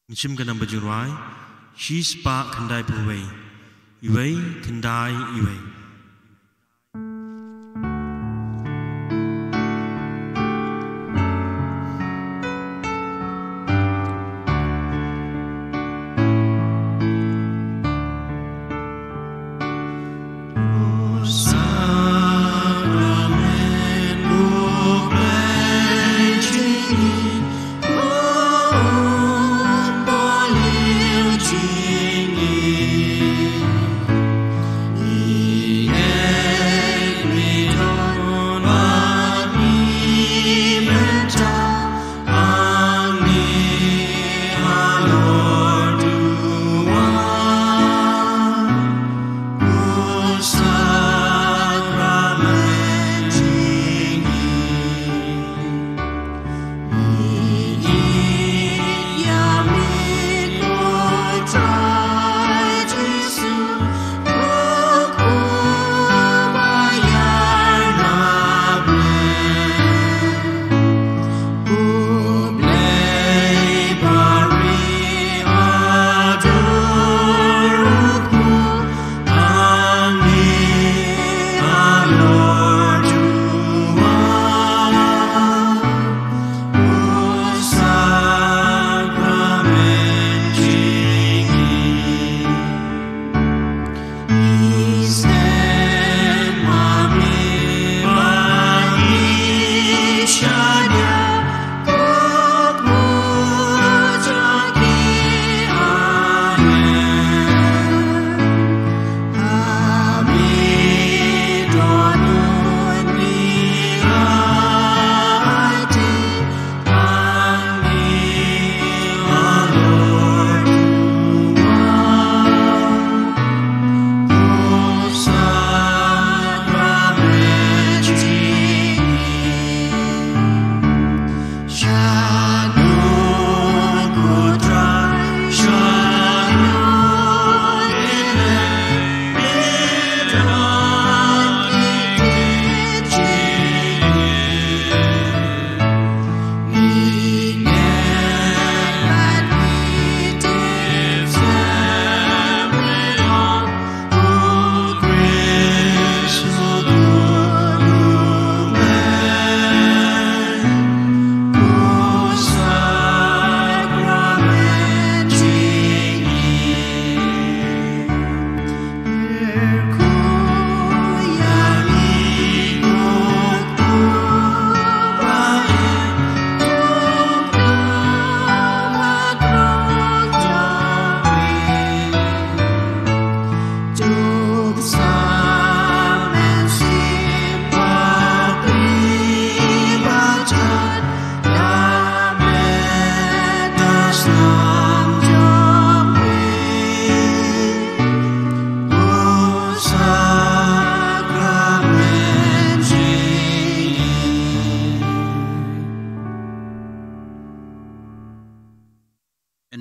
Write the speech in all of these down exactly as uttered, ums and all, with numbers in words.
Ngi shim ka namba jingrwai shispah khyndaiphew wei, iwei khyndai iwei.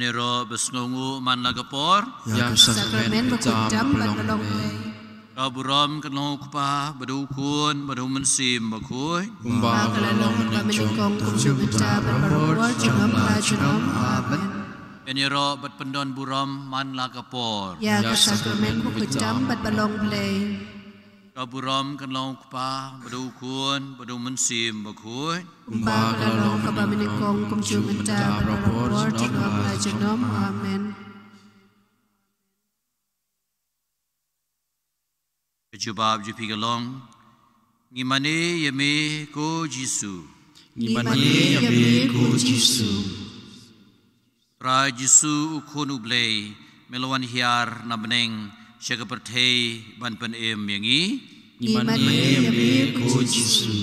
Ïaroh ba sngewnguh man la ka por. Ïa ka sakramen bakhuid tam bad ba long Blei. Ka burom kan long u Kpa bad u Khun bad u Mynsiem Bakhuid. Kumba ka la long mynnyngkong, kumjuh mynta bad barabor, junom la junom. Amen. Ïaroh bad pyndon burom man la ka por. Ïa ka sakramen bakhuid tam bad ba long Blei. Ka burom kan long u Kpa bad u Khun bad u Mynsiem Bakhuid. Kumba ka la long, kaba mynnyngkong, kumjuh mynta bad barabor, junom la junom. Amen. Ka jubab jong phi ka long: Ngi mane ïa me ko Jisu. Ngi mane ïa me ko Jisu. Trai Jisu, u Khun u Blei, me la wan hiar na bneng sha ka pyrthei ban pynim ïa ngi. Ngi mane ïa me ko Jisu.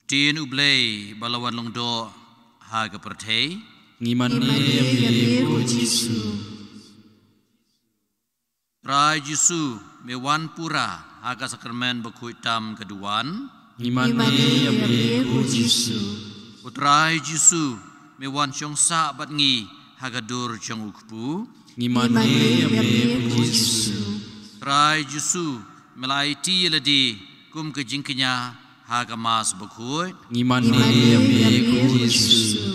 Ktien u Blei ba la wan lyngdoh ha ka pyrthei. Ngi mane ïa me ko Jisu. Trai Jisu, me wan pura ha ka sakramen bakhuid tam ka duwan. Ngi mane ïa me ko Jisu. Ko Trai Jisu, me wan shong sah bad ngi ha ka dur jong u Kpu. Ngi mane ïa me ko Jisu. Trai Jisu, me la aiti ïa lade kum ka jingkñia ha ka Mass bakhuid. Ngi mane ïa me ko Jisu.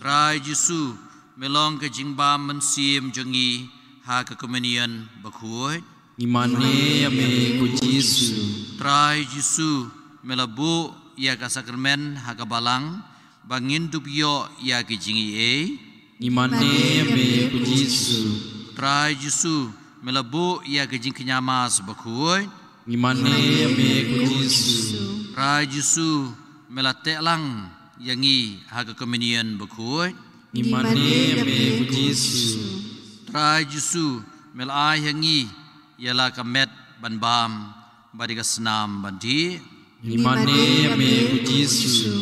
Trai Jisu, me long ka jingbam mynsiem jong ngi ha ka Communion Bakhuid. Ngi mane ïa me ko Jisu. Trai Jisu, me la buh ïa ka sakramen ha ka balang ba ngin dup ïoh ïa ki jingaiei. Ngi mane ïa me ko Jisu. Trai Jisu, me la buh ïa ka jingkñia Mass bakhuid. Ngi mane ïa me ko Jisu. Trai Jisu, me la teh lang ïa ngi ha ka Communion Bakhuid. Ngi mane ïa me ko Jisu. Trai Jisu, me la ai ha ngi ïa la ka met ban bam bad ïa ka snam ban dih. Ngi mane ïa me ko Jisu.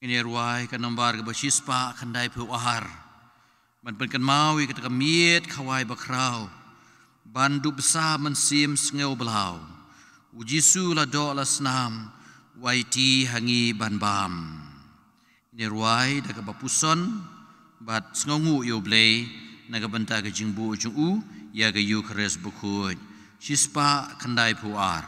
Ngin ïa rwai ka nombar kaba shispah khyndai phew ar. Ban pynkynmaw ïa kata ka miet khawai bakhraw ban dup bsa mynsiem sngewblaw. U Jisu la doh la snam, u aiti ha ngi ban bam. Ngin ïa rwai da kaba puson bad sngewnguh ïa U Blei na ka bynta ka jingbuh jong u ïa ka Eukharist Bakhuid. Shispah khyndai phew ar.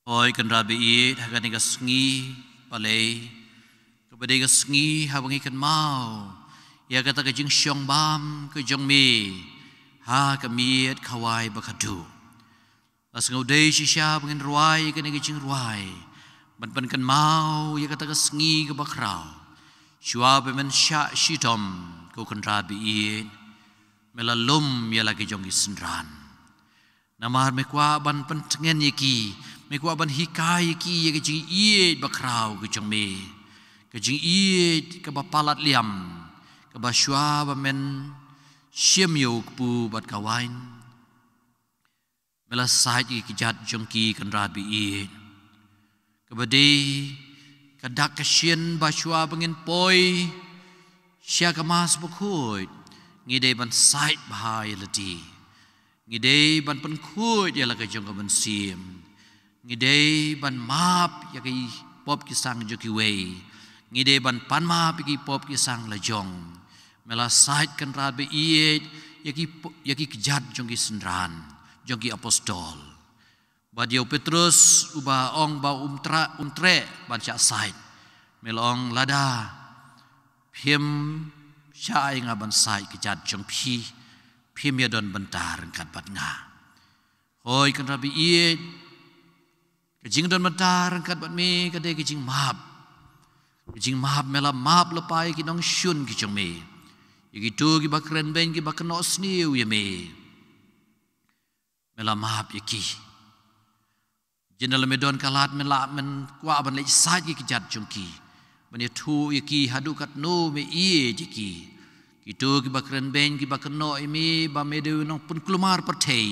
Hooid Kynrad ba ïeit, ha kane ka sngi balei, kaba dei ka sngi haba ngi kynmaw ïa kata ka jingshong bam ka jong me ha ka miet khawai ba khadduh. La sngewdei shisha ba ngin rwai ïa kane ka jingrwai ban pynkynmaw ïa kata ka sngi kaba khraw, shuwa ba men shah shitom, ko Kynrad ba ïeit, me la lum ïa la ki jong ki synran. Namar me kwah ban pyntngen ïa ki, me kwah ban hikai ïa ki ïa ka jingïeit ba khraw ka jong me, ka jingïeit kaba palat liam, kaba shuwa ba men shim ïa u kpu bad ka wain, me la sait ïa ki kjat jong ki, Kynrad ba ïeit. Kaba dei ka dak ka shin ba shuwa ba ngin poi sha ka Mass Bakhuid, ngi dei ban sait bha ïa lade. Ngi dei ban pynkhuid ïa la ka jong ka mynsiem. Ngi dei ban map ïa ki pop ki sang jong kiwei. Ngi dei ban pan map ïa ki pop ki sang la jong. Me la sait, Kynrad ba ïeit, ïa ki po-, ïa ki kjat jong ki synran, jong ki apostol. Bad ïa u Petrus uba ong ba um tra-, um treh ban shah sait, me la ong, lada phim shah ai nga ban sait ki kjat jong phi, phim ïa don bynta ryngkat bad nga. Hooid Kynrad ba ïeit, ka jingdon bynta ryngkat bad me ka dei ka jingmap. Ka jingmap, me la map lypa ïa ki nongshun ki jong me, ïa kito kiba kren beiñ, kiba kynnoh sniew ïa me. Me la map ïa ki. Jin da la me don ka lad, me la, men kwah ban leit sait ïa ki kjat jong ki, ban ïathuh ïa ki haduh katno me ïeit ïa ki. Kito kiba kren beiñ, kiba kynnoh ïa me ba me dei u nongpynkulmar pyrthei,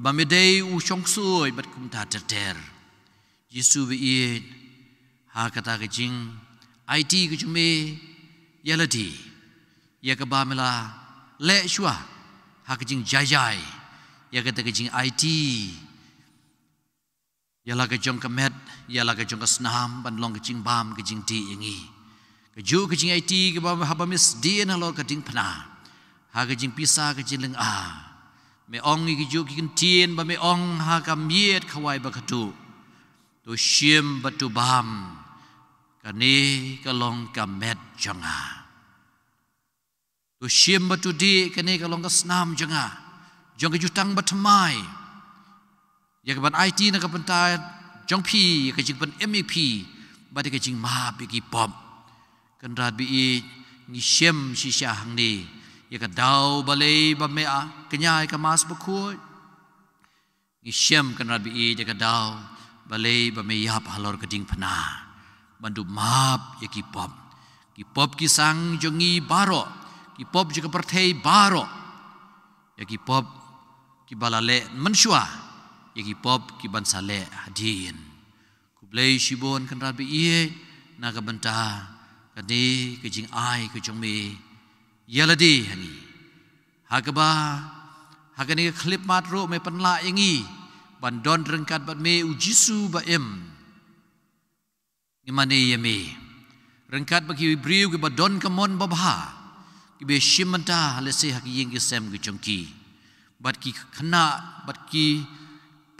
ba me dei u shongksuid bad kumta ter ter. Jisu ba ïeit, ha kata ka jingaiti ka jong me ïa lade, ïa kaba me la leh shuwa ha ka jingjai jai, ïa kata ka jingaiti ïa la ka jong ka met, ïa la ka jong ka snam, ban long ka jingbam ka jingdih ïa ngi. Kajuh ka jingaiti kaba haba me sdien halor ka diengphna, ha ka jingpisa ka jinglynga, me ong ïa kajuh ki kyntien ba me ong ha ka miet khawai ba khadduh. To shim bad to bam, kane ka long ka met jong nga. To shim bad to dih, kane ka long ka snam jong nga, jong ka jutang bathymmai, ïa kaban aiti na ka bynta jong phi, ïa ka jingpynim ïa phi bad ïa ka jingmap ïa ki pop. Kynrad ba ïeit, ngi shem shisha hangne ïa ka daw balei ba me, ah, kñia ïa ka Mass Bakhuid. Ngi shem, Kynrad ba ïeit, ïa ka daw balei ba me ïap halor ka diengphna ban dup map ïa ki pop, ki pop ki sang jong ngi baroh, ki pop jong ka pyrthei baroh, ïa ki pop kiba la leh mynshuwa, ïa ki pop kiban sa leh hadien. Khublei shibun, Kynrad ba ïeit, na ka bynta kane ka jingai ka jong me ïa lade ha ngi, ha kaba ha kane ka khyllipmat ruh me pynlah ïa ngi ban don ryngkat bad me, u Jisu ba im. Ngi mane ïa me ryngkat bad ki briew kiba don ka mon babha, kiba shim bynta lehse ha ki ïing ki sem ki jong ki, bad ki khynnah bad ki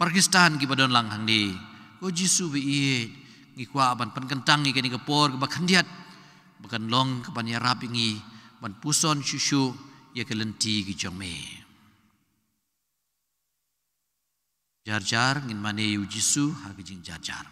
para Khristan kiba don lang hangne. Ko Jisu ba ïeit, ngi kwah ban pynkyntang ïa kane ka por kaba khyndiat ba kan long kaban ïarap ïa ngi ban puson shuh shuh ïa ka lynti ka jong me. Jar jar ngin mane ïa u Jisu ha ka jingjar jar.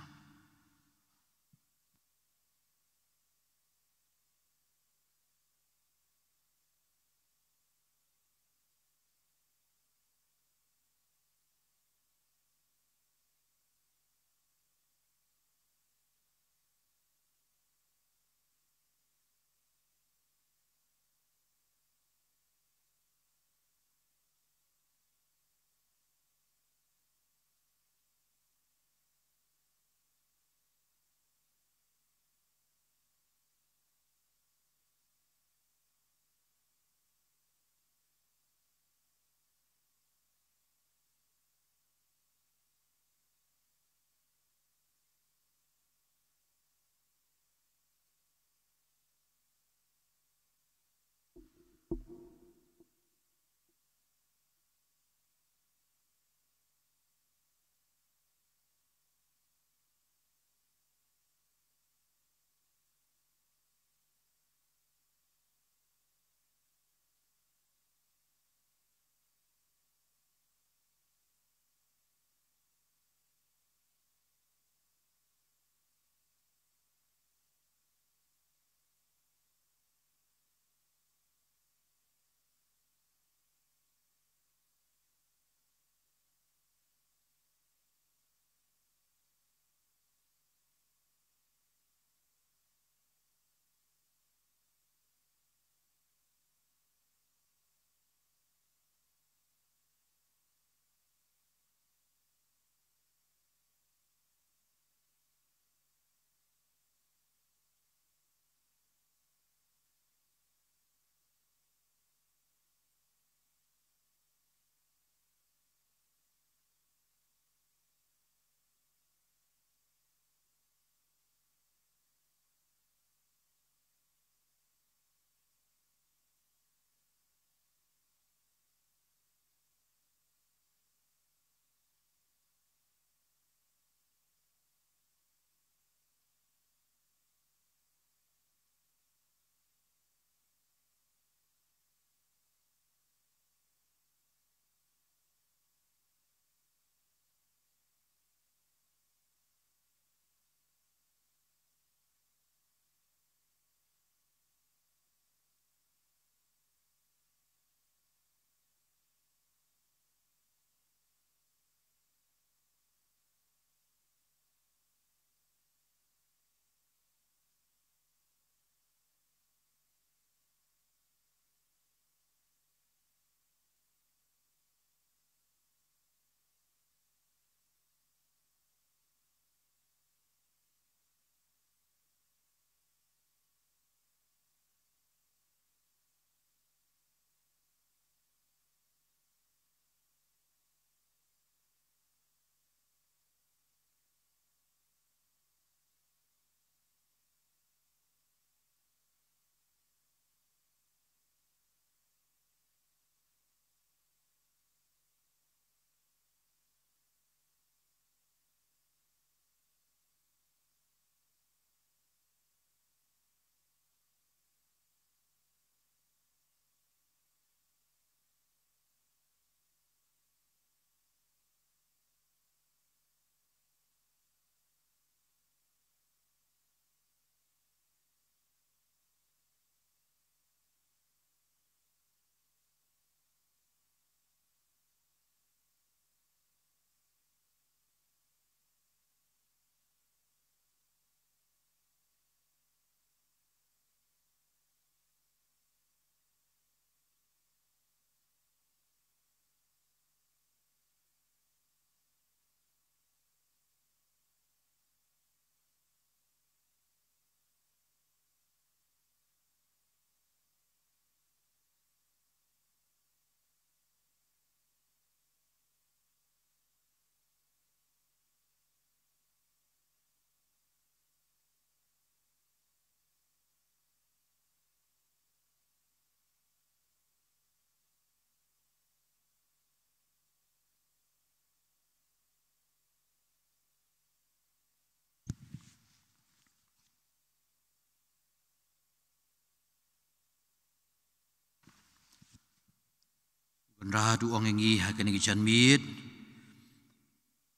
Kynrad u ong ïa ngi ha kane ka janmiet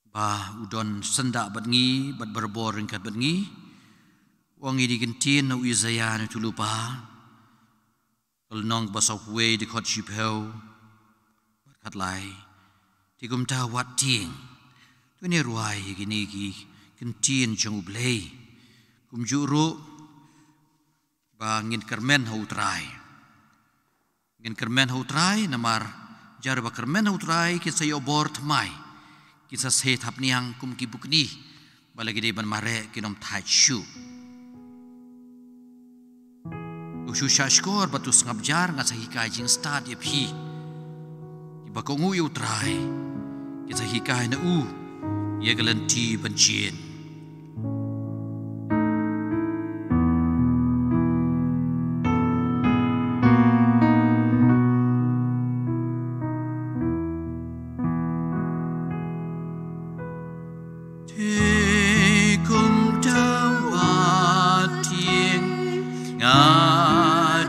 ba u don syndah bad ngi, bad barabor ryngkat bad ngi. U ong ïa ngi, ktien na u Isaïah na u lypa, ka lynnong ba sawphew wei, dkhot shiphew bad khatlai. Te kumta wat tieng. To ngin ïa rwai ïa kine ki ktien jong U Blei. Kumjuh ruh ba ngin kyrmen ha U Trai. Ngin kyrmen ha U Trai namar jar ba kyrmen ha U Trai kin sa ïoh bor thymmai. Kin sa seh thapniang kum ki bukni ba la ki dei ban mareh kin ym thait shuh. To shu shahshkor bad to sngap jar, ngan sa hikai jingstad ïa phi. Kiba kohnguh ïa U Trai kin sa hikai na u ïa ka lynti ban jied. Te kumta wat tieng, nga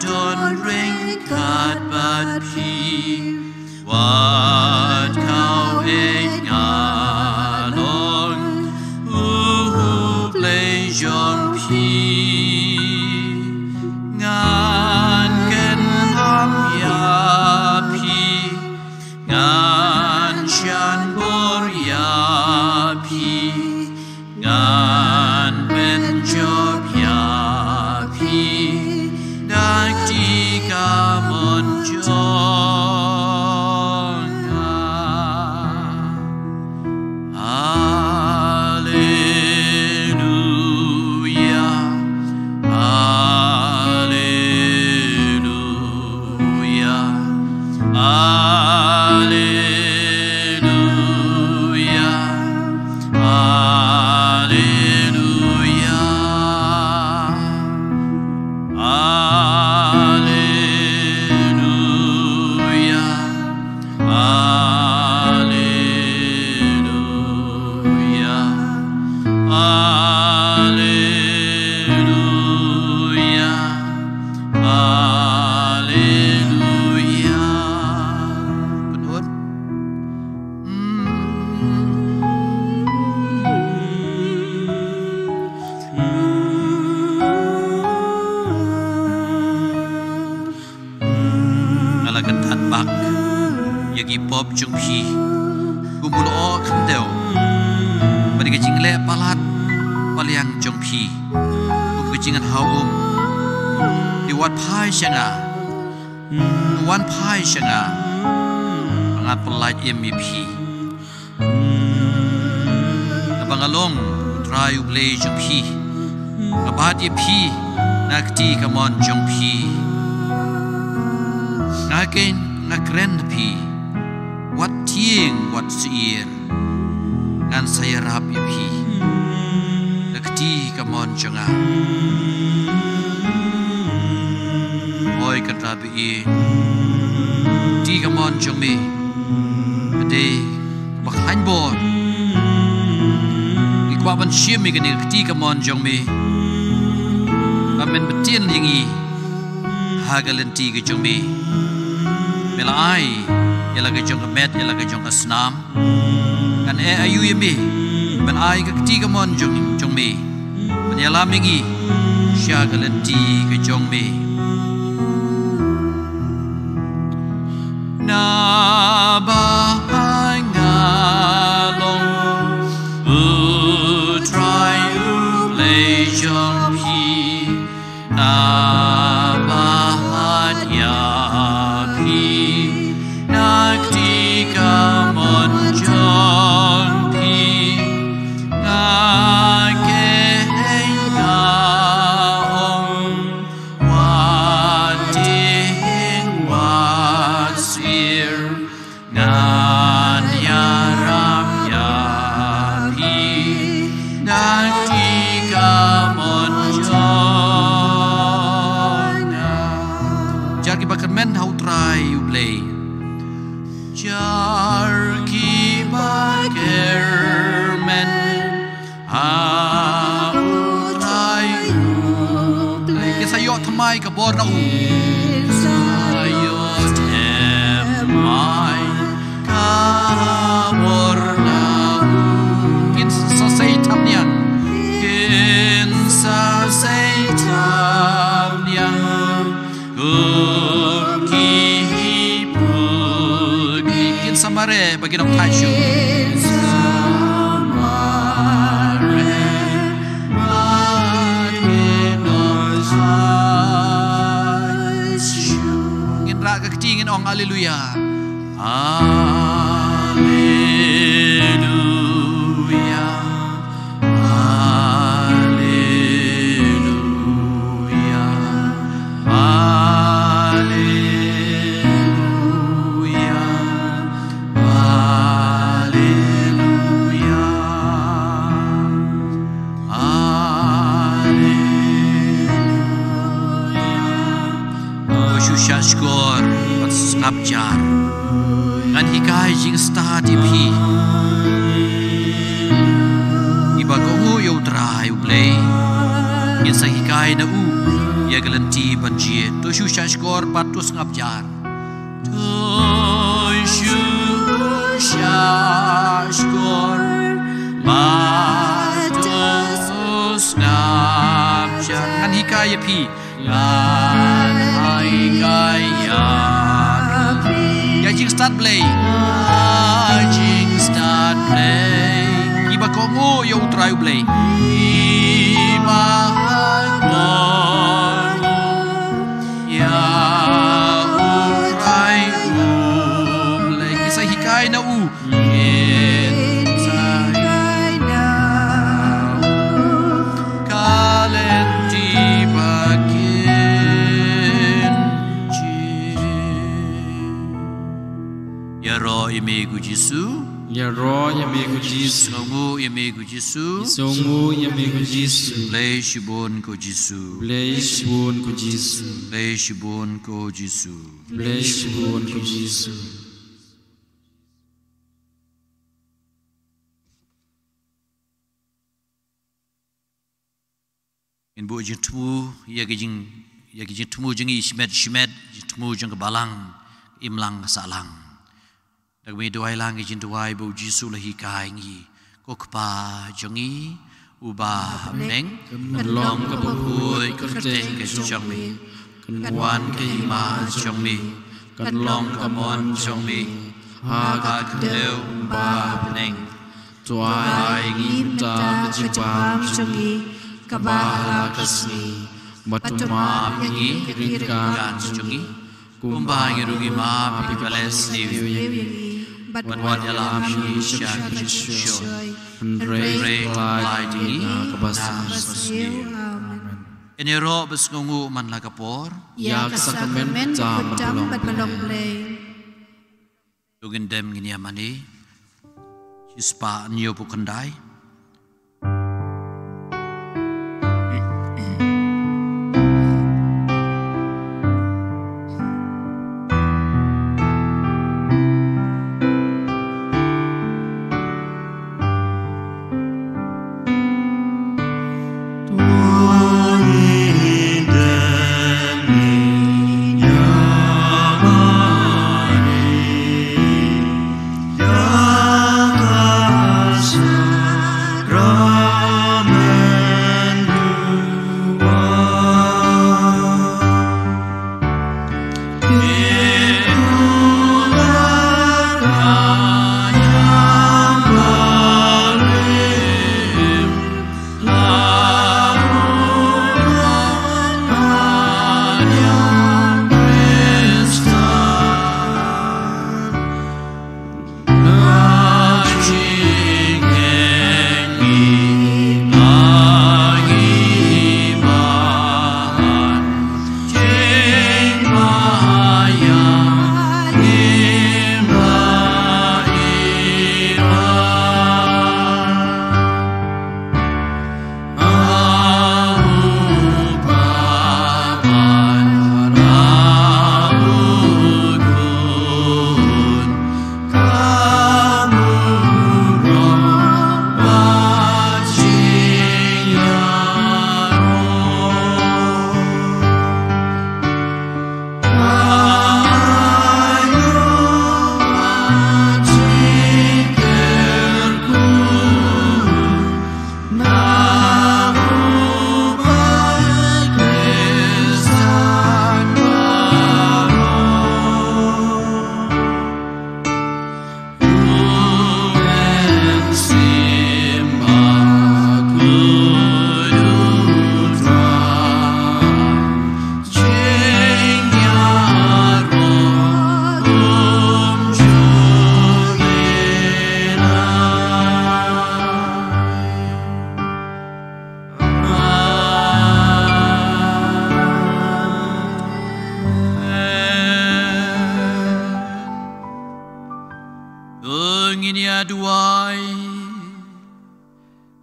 don ryngkat bad phi. Wat kawei nga long, U Blei jong phi. Ngan kynham ïa phi, ngan shah bor ïa phi. Ngan pynjop ïa phi da ka kti kamon jong nga. Alleluia, alleluia, alleluia. Alleluia. Alleluia. Alleluia. Alleluia. Pynhun. Nga la kyndat bak ïa ki pop jong phi, kum u lyoh khyndew, bad ïa ka jingleh palat palliang jong phi kum ka jingïaid ha um. Te wat phai sha nga, wan phai sha nga, ba ngan pyllait im ïa phi. Naba nga long U Trai U Blei jong phi, nga bat ïa phi na ka kti kamon jong phi. Nga keiñ nga kren ha phi, wat tieng wat syier, ngan sa ïarap ïa phi na ka kti kamon jong nga. Hooid, kynrad ba ïeit, ka kti kamon jong me ka dei kaba khlaiñ bor. Ngi kwah ban shim ïa kane ka kti kamon jong me, ba men btien ïa ngi ha ka lynti ka jong me. Me la ai ïa la ka jong ka met, ïa la ka jong ka snam. Ngan ai aïu ïa me ban ai ka kti kamon jong, jong me, ban ïalam ïa ngi sha ka lynti ka jong me. Naba nga long U Trai U Blei jong phi, naba ïa phi na ka kti kamon jong phi, nga keiñ nga ong, wat tieng wat syier, ngan ïarap ïa phi na ka kti kamon jong nga. Jar kiba kyrmen ha U Trai U Blei. Jar kiba kyrmen ha U Trai U Blei, kin sa ïoh thymmai ka bor na u. Kin sa ïoh thymmai Ngin ong thait shuh. Ngin rah ka kti, ngin ong Alleluia. Alleluia. Alleluia. Alleluia. Alleluia. Alleluia. To shu shahshkor bad sngap jar. Ngan hikai jingstad ïa phi. Kiba kohnguh ïa U Trai U Blei, ngin sa hikai na u ïa ka lynti ban jied. To shu shahshkor bad to sngap jar. To shu shahshkor bad to sngap jar. Ngan hikai ïa phi. Ngan hikai ïa phi. Ïa jingstad Blei. Ïa jingstad Blei. Kiba kohnguh ïa U Trai U Blei. Kiba kohnguh ïa U Trai U Blei. Ngin sa hikai na u. Ngin sa hikai na u ka lynti ba kin jied. Ïaroh ïa me ko Jisu. Ïaroh ïa me ko Jisu. Sngewnguh ïa me ko Jisu. Sngewnguh ïa me ko Jisu. Khublei shibun ko Jisu. Khublei shibun ko Jisu. Khublei shibun ko Jisu. Khublei shibun ko Jisu. Ngin buh jingthmu ïa ki jing, ïa ki jingthmu jong ngi shimet shimet, jingthmu jong ka balang, imlang sahlang. Da kaba ngi duwai lang ki jingduwai ba U Jisu u la hikai ïa ngi. Ko Kpa jong ngi uba ha bneng, kan long kaba khuid ka kyrteng ka jong me. Kan wan ka hima jong me. Kan long ka mon jong me ha ka khyndew kumba ha bneng. To ai ïa ngi mynta ka jingbam jong ngi kaba ha la ka sngi. Bad to map ïa ngi ki ryngkat jong ngi, kumba ngi ruh ngi map ïa kiba leh sniew ïa ngi. Bad wat ïalam ïa ngi sha ka jingshoi, hynrei khlaiñ ïa ngi na kaba sniew. Amen. Ngin ïaroh bad sngewnguh man la ka por ïa ka sakramen ka bynta bad ka long Blei. To ngin dem ngin ïa mane. Shispah hynñiewphew khyndai.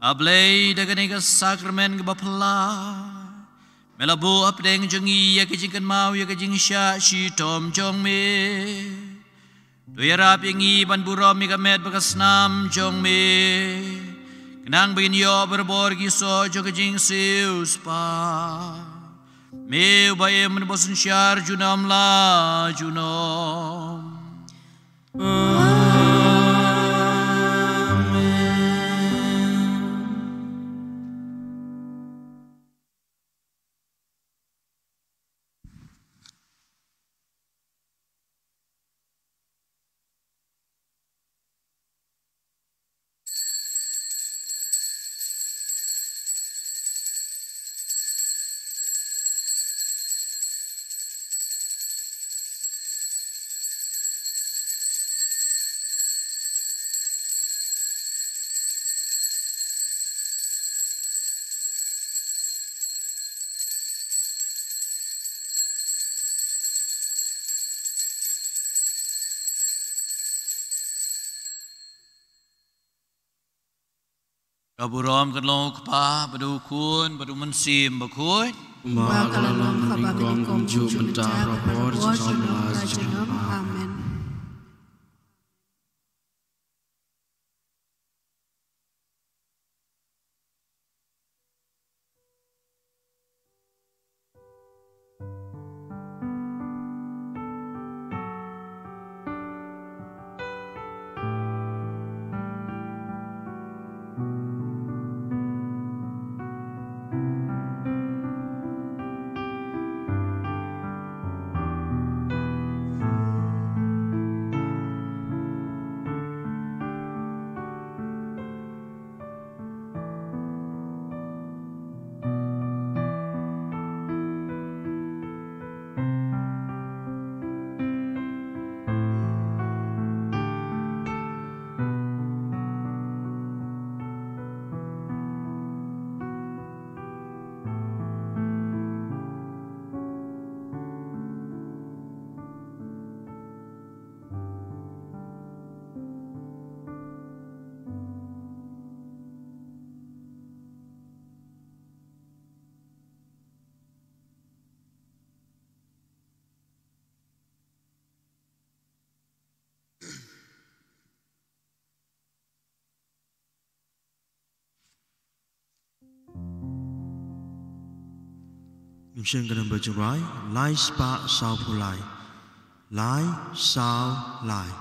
A Blei, da kane ka sakramen kaba phylla, me la buh hapdeng jong ngi ïa ka jingkynmaw ïa ka jingshah shitom jong me. To ïarap ïa ngi ban burom ïa ka met bad ka snam jong me, khnang ba ngin ïoh barabor ki soh jong ka jingsiewspah. Me uba im bad uba synshar junom la junom. Amen. Ka burom kan long u Kpa, bad u Khun, bad u Mynsiem Bakhuid. Kumba ka la long ha kaba nyngkong, kumjuh, mynta, baroh por, junom la junom. Amen. Ngin shim ka number jong u Trai, lai spah sawphew lai. Lai saw lai.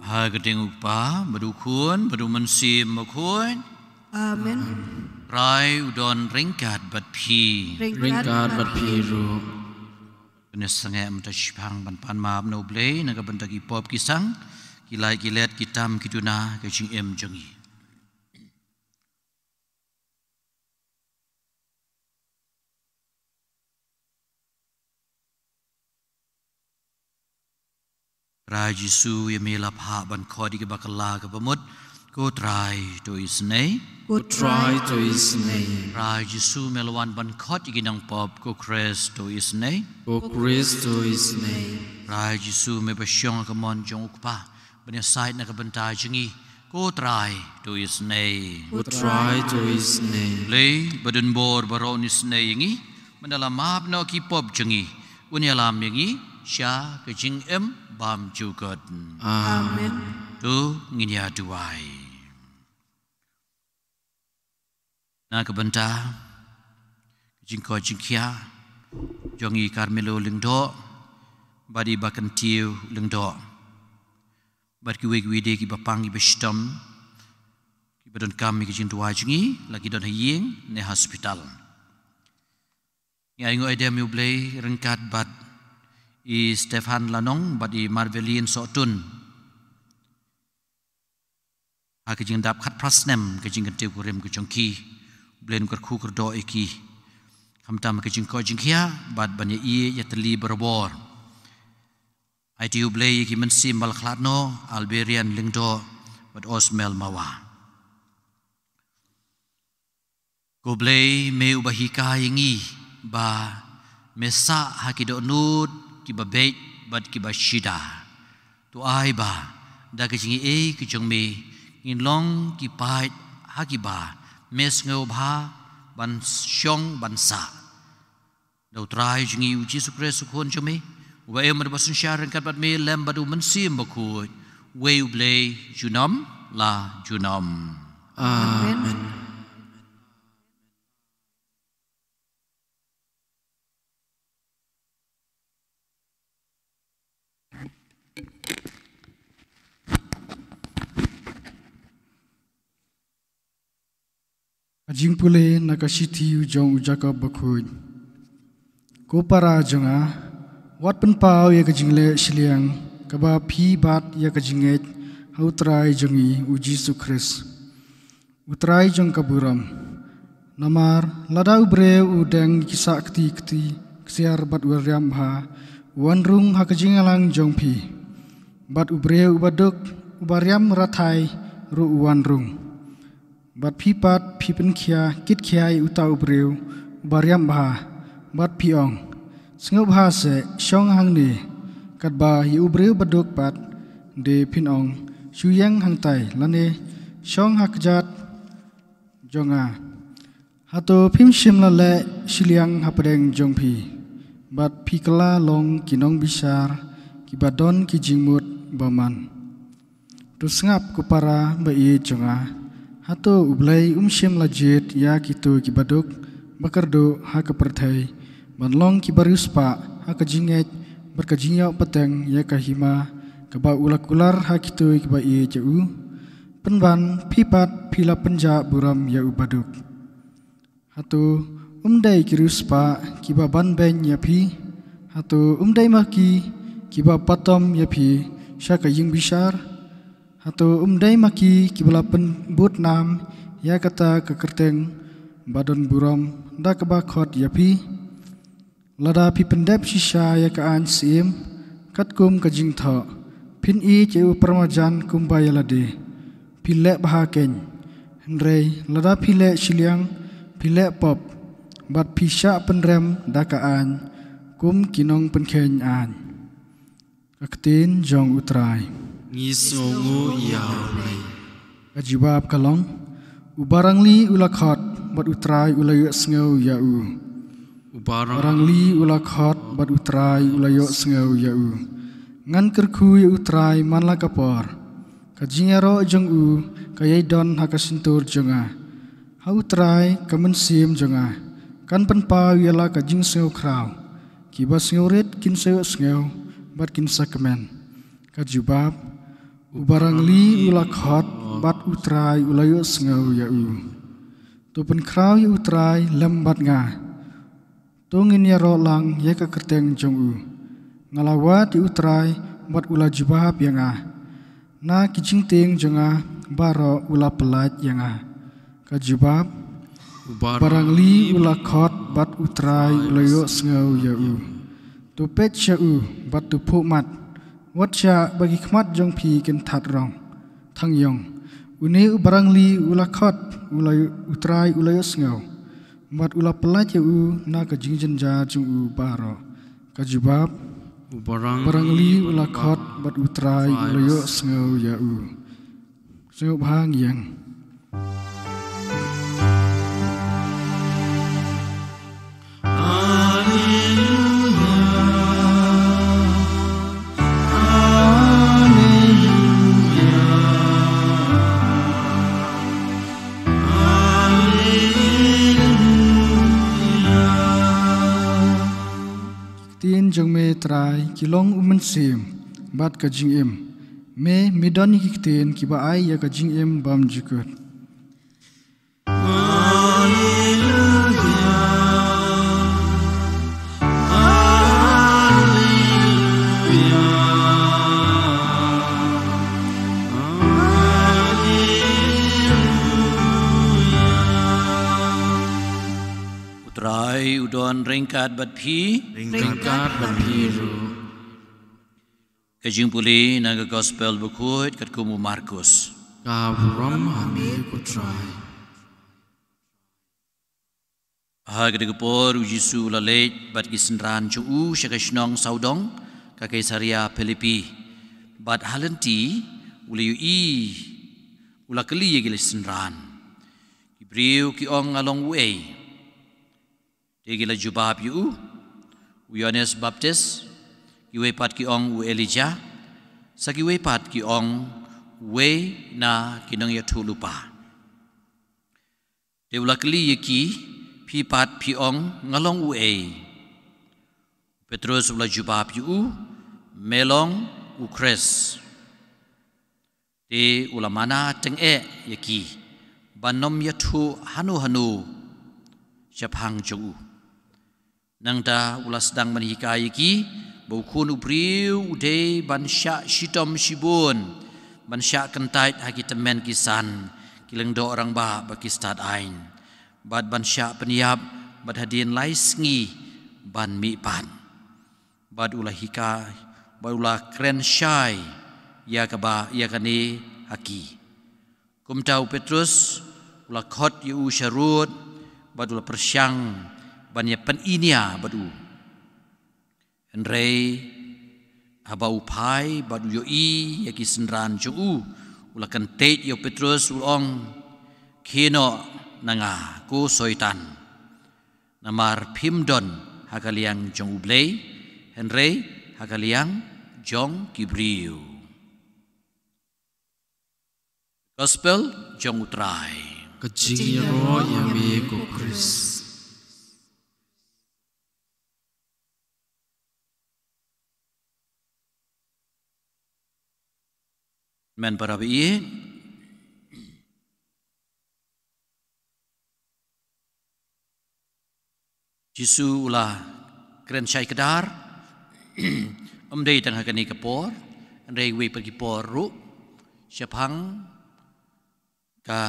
Ha ka kyrteng u Kpa, bad u Khun, bad u Mynsiem Bakhuid. Amen. Trai u don ryngkat bad phi. Ryngkat bad phi ruh. Ngin ïa sangeh mynta shiphang ban pan map na U Blei na ka bynta ki pop ki sang, ki lait ki let, ki tam ki duna, ka jingim jong ngi. Trai Jisu, ïa me la phah ban khot ïa kiba kylla ka bamut. Ko Trai, to isynei. Ko Trai to isynei. Trai Jisu me la wan ban khot ïa ki nongpop, ko Khrist to isynei. Ko Khrist to isynei. Trai Jisu me ba shong ha ka mon jong u Kpa ban ïasaid na ka bynta jong ngi, ko Trai to isynei. Ko Trai to isynei. Blei ba don bor baroh un isynei ïa ngi, mynda la map noh ki pop jong ngi, un ïalam ïa ngi sha ka jingim bymjukut. Amen. To ngin ïa duwai. Na ka bynta ka jingkoit jingkhiah jong i Carmelo Lyngdoh bad i Bah Kyntiew Lyngdoh bad kiwei kiwei de kiba pang kiba shitom, kiba donkam ïa ka jingduwai jong ngi, la ki don ha ïing ne hospital. Ngi ainguh aidem ïa U Blei ryngkat bad i Stefan Lanong bad i Marvelin Sohtun ha ka jingdap khatphra snem ka jingkyntiew kurim ka jong ki. U Blei un kyrkhu kyrdoh ïa ki khamtam ha ka jingkoit jingkhiah bad ban ïa ïeit ïa tylli barabor. Aiti U Blei ïa ki mynsiem ba la khlad noh, Alberian Lyngdoh bad Osmel Mawa. Ko Blei, me uba hikai ïa ngi ba me sah ha ki dohnud kiba beit bad kiba shida. To ai ba da ka jingaiei ka jong me ngin long ki paid ha kiba me sngewbha ban shong ban sah. Da U Trai jong ngi U Jisu Khrist U Khun jong me, uba im bad uba synshar ryngkat bad me lem bad U Mynsiem Bakhuid, uwei U Blei junom la junom. Amen. Ka jingpule na ka shithi u jong u Jakob Bakhuid. Ko para jong nga, wat pynpaw ïa ka jingleh shiliang kaba phi bat ïa ka jingngeit ha U Trai jong ngi U Jisu Khrist, U Trai jong ka burom. Namar lada u briew u deng ki sah kti kti ksiar bad u riam bha, u wan rung ha ka jingïalang jong phi. Bad u briew uba duk, uba riam rathai ruh u wan rung. Bad phi pat phi pynkhia kit khia ïa uta u briew uba riam bha, bad phi ong, sngewbha seh, shong hangne. Katba ïa u briew baduk pat de phin ong, shu ïeng hangtai, lane shong ha kjat jong nga. Hato phim shym la leh shiliang hapdeng jong phi, bad phi kylla long ki nongbishar kiba don ki jingmut bymman? To sngap ko para ba ïeit jong nga, hato U Blei um shym la jied ïa kito kiba duk ba kyrduh ha ka pyrthei ban long kiba riewspah ha ka jingngeit bad ka jingïoh pateng ïa ka hima kaba u la kular ha kito kiba ïeit ïa u? Pynban phi pat phi la pynjah burom ïa u baduk. Hato um dei ki riewspah kiba banbeiñ ïa phi? Hato um dei ma ki kiba patom ïa phi sha ka ïingbishar? Hato um dei ma ki kiba la pynbud nam ïa kata ka kyrteng ba don burom da kaba khot ïa phi? Lada phi pyndep shisha ïa ka aiñ syiem katkum ka jingthoh, phin ïeit ïa u paramarjan kumba ïa lade, phi leh bha keiñ. Hynrei lada phi leh shiliang, phi leh pop, bad phi shah pynrem da ka aiñ kum ki nongpynkheiñ aiñ. Ka ktien jong U Trai. Ngi sngewnguh ïa U Blei. Ka jubab ka long, uba rangli u la khot, bad U Trai u la ïohsngew ïa u. Uba rangli u la khot, bad U Trai u la ïohsngew ïa u. Ngan kyrkhu ïa U Trai man la ka por. Ka jingïaroh jong u ka ïai don ha ka shyntur jong nga. Ha U Trai ka mynsiem jong nga kan pynpaw ïa la ka jingsngewkhraw. Kiba sngewrit kin sa ïohsngew bad kin sa kmen. Ka jubab, uba rangli u la khot, bad U Trai u la ïohsngew ïa u. To pynkhraw ïa U Trai lem bad nga. To ngin ïaroh lang ïa ka kyrteng jong u. Nga la wad ïa U Trai bad u la jubab ïa nga. Na ki jingtieng jong nga baroh u la pyllait ïa nga. Ka jubab, uba rangli u la khot, bad U Trai u la ïohsngew ïa u. To peit sha u bad to phuhmat. Wat shah ba ki khmat jong phi kin that rong, thang ïong, Une u barangli u la khot, u la, u Trai u la ïohsngew, bad u la pyllait ïa u na ka jingjynjar jong u baroh. Ka jubab: U barangli u la khot, bad u Trai u la ïohsngew ïa u. Sngewbha ngi ïeng. Ki ktien jong me Trai ki long u mynsiem bad ka jingim. Me, me don ïa ki ktien kiba ai ïa ka jingim bymjukut. U Trai u don ryngkat bad phi. Ryngkat bad phi ruh. Ka jingpule na ka Gospel bakhuid katkum u Markus. Ka burom ha me ko Trai. Ha kata ka por u Jisu u la leit bad ki synran jong u sha ka shnong sawdong ka Kaisaria Philipi. Bad ha lynti u la ïohi, u la kylli ïa ki synran. Ki briew ki ong, nga long uei? Te ki la jubab ïa u, u Ïohannes Baptis, kiwei pat ki ong u Elijah, sa kiwei pat ki ong uwei na ki nongïathuhlypa. Te u la kylli ïa ki, phi pat phi ong nga long uei? U Petrus u la jubab ïa u, me long u Khrist. Te u la mana tyngeh ïa ki ban ym ïathuh hano hano shaphang jong u. Nangta u la sdang ban hikai ïa ki ba u Khun u briew u dei ban shah shitom shibun, ban shah kyntait ha ki tymmen ki san, ki lyngdoh rangbah bad ki stad aiñ, bad ban shah pynïap bad hadien lai sngi ban mihpat. Bad u la hikai, bad u la kren shai ïa kaba, ïa kane ha ki. Kumta u Petrus u la khot ïa u sharud, bad u la pyrshang ban ïa pyniñia bad u. Hynrei haba u phai bad u ïohi ïa ki synran jong u, u la kyntait ïa u Petrus, u la ong, khie noh na nga ko Soitan. Namar phim don ha ka liang jong U Blei, hynrei ha ka liang jong ki briew. Gospel jong U Trai. Ka jingïaroh ïa me ko Khrist. Men para baieit, Jisu u la kren shai kdar, ym dei tang ha kane ka por, hynrei wei pat ki por ruh, shaphang ka,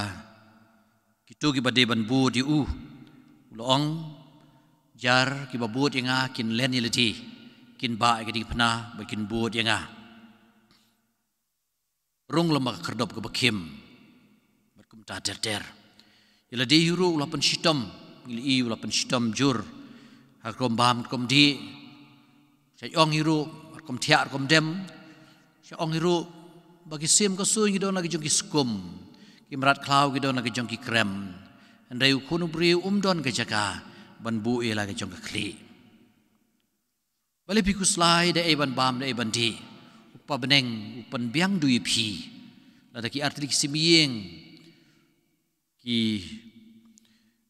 kito kiba dei ban bud ïa u. U la ong, jar kiba bud ïa nga kin len ïa lade, kin bah ïa ka diengphna bad kin bud ïa nga. Rung lem ha ka khyrdop kaba khim. Bad kumta ter ter. Ïa lade hi ruh u la pynshitom, ngi la ïohi u la pynshitom jur. Ha ka rukom bam, rukom dih. Sha ong hi ruh, rukom thiah, rukom dem. Sha ong hi ruh, ba ki sim ka suiñ ki don la ki jong ki skum. Ki mrad khlaw ki don la ki jong ki krem. Hynrei u Khun u briew um don ka jaka ban buh ïa la ki jong ka khlieh. Balei phi khuslai, da ei ban bam, da ei ban dih? U Kpa bneng u pynbiang duh ïa phi. Lada ki artylli ki sim ïing, ki,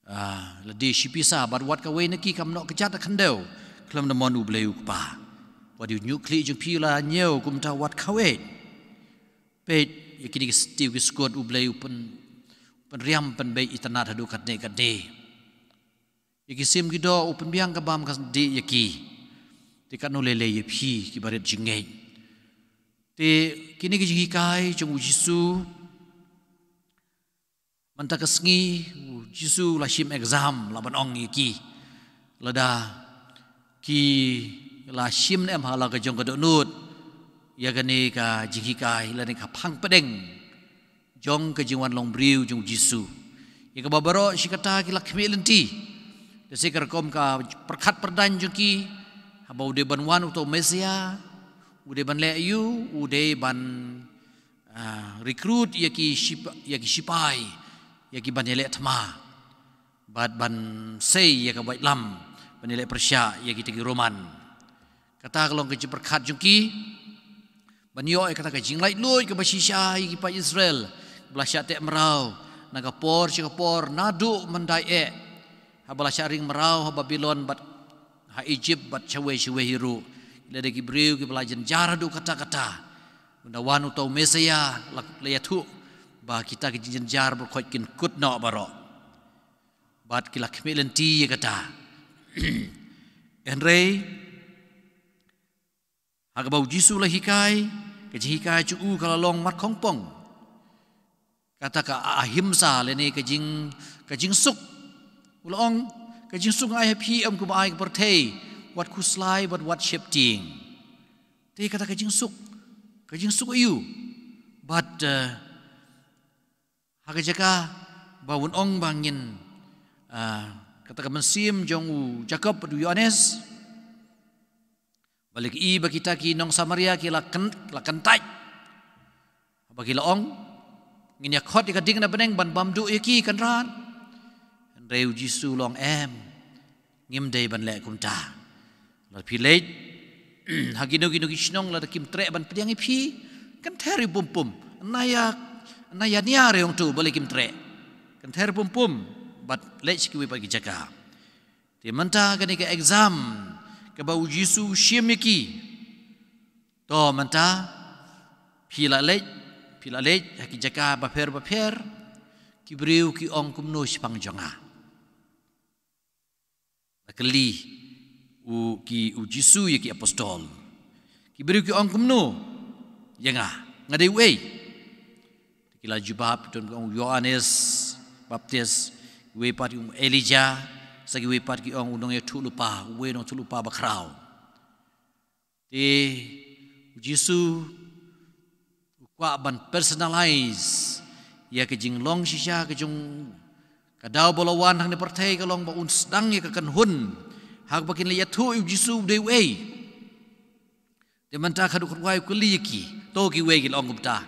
ah, lade shi pisa, bad wat kawei na ki kam noh kjat ha khyndew khlem da mon U Blei U Kpa. Wat ïa u ñiuh khlieh jong phi la ñiew kumta wat kawei. Peit ïa kine ki stiew ki skut, U Blei u pyn, pynriam pynbeit itynnad haduh katne katne. Ïa ki sim ki doh u pynbiang ka bam ka dih ïa ki. Te katno lei lei ïa phi kiba rit jingngeit. Te kine ki jinghikai jong u Jisu. Mynta ka sngi u Jisu la shim exam, lah ban ong ïa ki. Lada ki la shim ne em ha la ka jong ka dohnud ïa kane ka jinghikai, lane ka phang pdeng. jong ka jingwan long briew jong u Jisu. Ïa kaba baroh shi katta ki la khmih lynti. Te shi ka rukom ka pyrkhat pyrdaiñ jong ki, haba u dei ban wan uto u Messiah, u dei ban leh aïu, u dei ban, ah, recruit ïa ki shipa-, ïa ki shipai, ïa ki ban ïaleh thma, bad ban sei ïa ka waitlam, ban ïaleh pyrshah ïa kita ki Roman. Kata ka long ka jingpyrkhat jong ki ban ïoh ïa kata ka jinglaitluid kaba shisha ïa ki paid Israel, ba la shah teh mraw na ka por sha ka por, naduh mynta eh, haba la shah ring mraw ha Babilon bad ha Egypt bad shawei shawei hi ruh. Ki la dei ki briew kiba la jynjar haduh katta katta. Ynda wan uto u Messiah, la, la ïathuh ba kita ki jingjynjar baroh khoit kin kut noh baroh. Bad ki la khmih lynti ïa kata. Hynrei ha kaba u Jisu la hikai, ka jinghikai jong u ka la long markhongpong. Kata ka ahimsa lane ka jing, ka jingsuk. U la ong, ka jingsuk nga ai ha phi, ym kumba ai ka pyrthei, wat khuslai bad wat sheptieng. Te kata ka jingsuk, ka jingsuk aïu? Bad, eh, ha ka jaka ba un ong ba ngin, ah, kata ka mynsiem jong u Jakob bad u Ïoannis, ba la ki i ba kita ki nong Samaria ki la kyn-, la kyntait. Ba ki la ong, ngin ïa khot ïa ka ding na bneng ban bam duh ïa ki, Kynrad. Hynrei u Jisu u la ong, em, ngim dei ban leh kumta. Lada phi leit ha kino kino ki shnong, lada kim treh ban pdiang ïa phi, kynther ïa pum pum. Naya, naya nia re ong tu, balei kim treh. Kynther pum pum bad leit sha kiwei pat ki jaka. Te mynta kane ka exam kaba u Jisu u shim ïa ki. To mynta phi la leit, phi la leit ha ki jaka bapher bapher, ki briew ki ong kumno shaphang jong nga? La kylli u, ki, u Jisu ïa ki apostol. Ki briew ki ong kumno ïa nga? Nga dei uei? Ki la jubab, don ki ong u Ïoannis Baptis, kiwei pat ki ong u Elijah, sa kiwei pat ki ong u nongïathuhlypa, uwei u nongïathuhlypa bakhraw. Te u Jisu u kwah ban personalize ïa ka jinglong shisha ka jong ka daw ba la wan hangne pyrthei, ka long ba un sdang ïa ka kynhun ha kaba kin leit ïathuh ïa u Jisu u dei uei. Te mynta ka duk kyrwai u kylli ïa ki, to kiwei ki la ong kumta.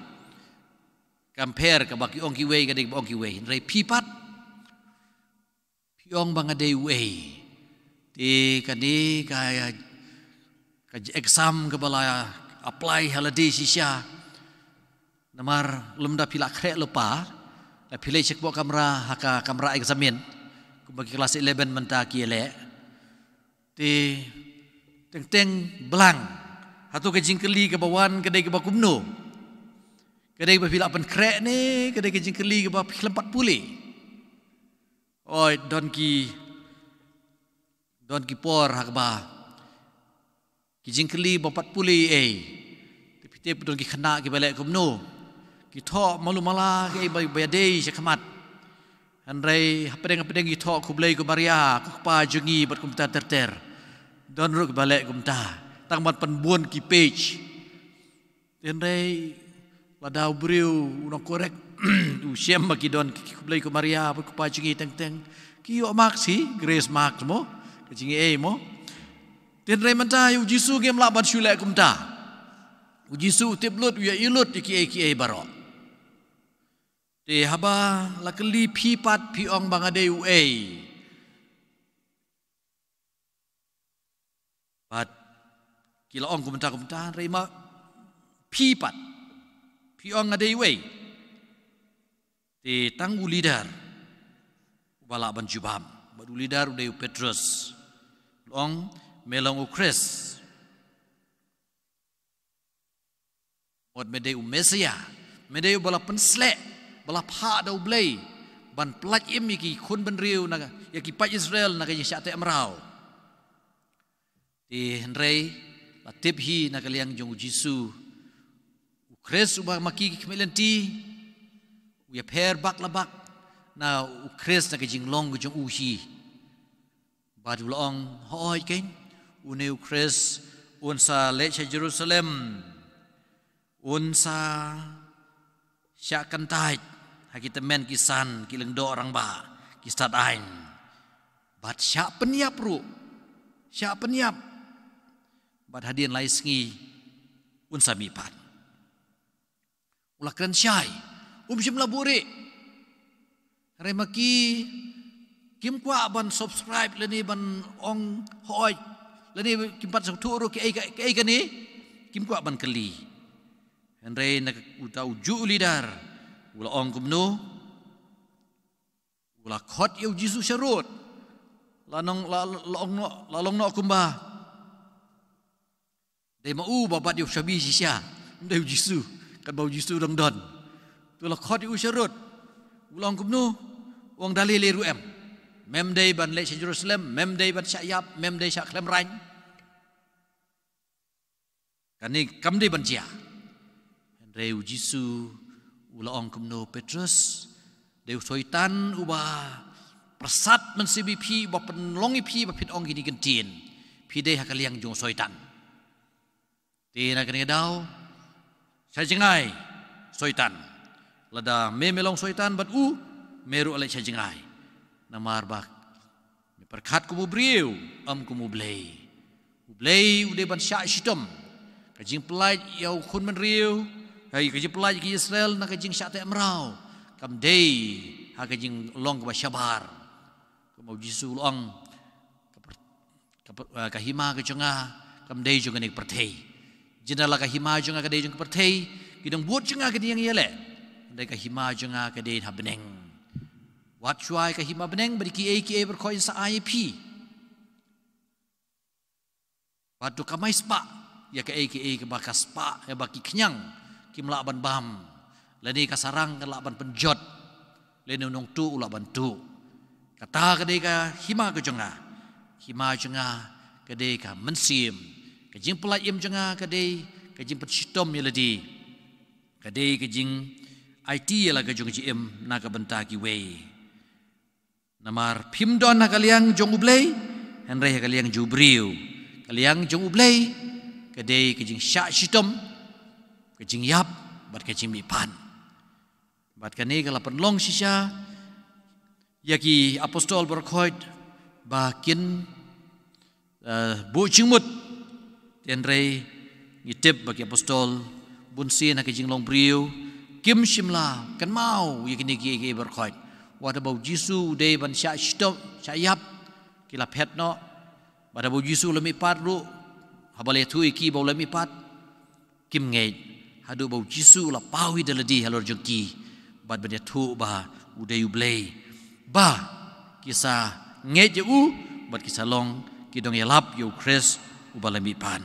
Compare kaba ki ong kiwei, ka dei kaba ong kiwei. Hynrei phi pat, phi ong ba nga dei uei? Te kane ka, ka exam kaba la apply ha lade shisha. Namar lymda phi la khreh lypa, la phi leit sha kpoh kamra, ha ka kamra examine, kumba ki klas eleven mynta ki ïaleh. Te teng teng blang. Hato ka jingkylli kaba wan ka dei kaba kumno? Ka dei kaba phi la pynkhreh ne ka dei ka jingkylli kaba phi khlem pat pule? Oi, don ki, don ki por ha kaba ki jingkylli bym pat pule ei. Te phi tip don ki khynnah kiba leh kumno, ki thoh malu mala kiei ba, ba ïadei sha khmat. Hynrei hapdeng hapdeng ki thoh Khublei ko Maria, ko Kpa jong ngi bad kumta ter ter. Don ruh kiba leh kumta, tang ban pynbun ki page. Hynrei lada u briew u nongcorrect u shem ba ki don ki Khublei ko Maria bad ko Kpa jong ngi teng teng, ki ïoh marks hi, grace marks mo, ka jingaiei mo. Hynrei mynta u Jisu ngim lah ban shu leh kumta. U Jisu u tip lut, u ïohi lut ïa kiei kiei baroh. Te haba la kylli, phi pat phi ong ba nga dei uei? Bad ki la ong kumta kumta, hynrei ma phi pat, phi ong nga dei uei? Te tang u leader uba lah ban jubab, bad u leader u dei u Petros. U ong, me long u Khrist. Mut me dei u Messiah, me dei uba la pynsleh, ba la phah da U Blei ban pyllait im ïa ki khun bynriew na, ïa ki paid Israel na ka jingshah teh mraw. Te hynrei la tip hi na ka liang jong u Jisu, u Khrist uba ma ki ki khmih lynti u ïapher bak la bak na u Khrist na ka jinglong ka jong u hi. Bad u la ong, hooid keiñ, une u Khrist un sa leit sha Jerusalem, un sa shah kyntait ha ki tymmen ki san, ki lyngdoh rangbah, ki stad aiñ. Bad shah pynïap ruh, shah pynïap. Bad hadien lai sngi un sa mihpat. U la kren shai, um shym la buhrieh. Hynrei ma ki kim kwah ban subscribe lane ban ong hooid, lane kim pat sngewthuh ruh kiei ka, kiei kane, kim kwah ban kylli. Hynrei na ka, uta ujuh u leader u la ong kumno? U la khot ïa u Jisu sharud. La nong, la, la ong noh, la long noh kumba dei ma u ba bat ïa u shabi shisha. Ym dei u Jisu, katba u Jisu u dang don. Te u la khot ïa u sharud. U la ong kumno? U ong da lei lei ruh em. Mem dei ban leit sha Jerusalem, mem dei ban shah ïap, mem dei shah khlem rang. Kane kam dei ban jia. Hynrei u Jisu u la ong kumno, Petrus? Dei u Soitan uba pyrsad mynsiem ïa phi, uba pynlong ïa phi ba phin ong kine ki ktien. Phi dei ha ka liang jong u Soitan. Te na kane ka daw, shah jngai Soitan. Lada me me long Soitan bad u, me ruh leit shah jngai. Namar ba me pyrkhat kum u briew, ym kum u Blei. U Blei u dei ban shah shitom ka jingpyllait ïa u khun bynriew, ha, ka jingpyllait ïa ki Israel na ka jingshah teh mraw. Kam dei ha ka jinglong kaba shabar. Kumba u Jisu u la ong, ka per-, ka per-, eh, ka hima ka jong nga kam dei jong kane ka pyrthei. Jin da la ka hima jong nga ka dei jong ka pyrthei, ki dongbud jong nga ki dang ïaleh. Hynrei ka hima jong nga ka dei ha bneng. Wat shuwa ïa ka hima bneng bad kiei kiei baroh kaba sa ai ïa phi. Bad to kamai spah ïa kaei kaei kaba ka spah, ïa ba ki khñiang kim lah ban bam, lane ka sarang kan lah ban pynjot, lane u nongtuh u lah ban tuh. Kata ka dei ka hima ka jong nga. Hima jong nga ka dei ka mynsiem, ka jingpyllait im jong nga ka dei ka jingpynshitom ïa lade, ka dei ka jingaiti ïa la ka jong ka jingim na ka bynta kiwei. Namar phim don ha ka liang jong u Blei, hynrei ha ka liang jong u briew. Ka liang jong u Blei ka dei ka jingshah shitom, ka jingïap bad ka jingmihpat. Bad kane ka la pynlong shisha ïa ki apostol baroh khoit ba kin eh, buh jingmut. Hynrei ngi tip ba ki apostol bunsien ha ka jinglong briew kim shym la kynmaw ïa kine kiei kiei baroh khoit. Wat haba u Jisu u dei ban shah shitom, shah ïap, ki la phet noh. Wat haba u Jisu u la mihpat ruh, haba la ïathuh ïa ki ba u la mihpat, kim ngeit haduh ba u Jisu u la paw ïa lade halor jong ki bad ban ïathuh ba u dei u Blei, ba ki sa ngeit ïa u bad ki sa long ki dongïalap ïa u Khrist uba la mihpat.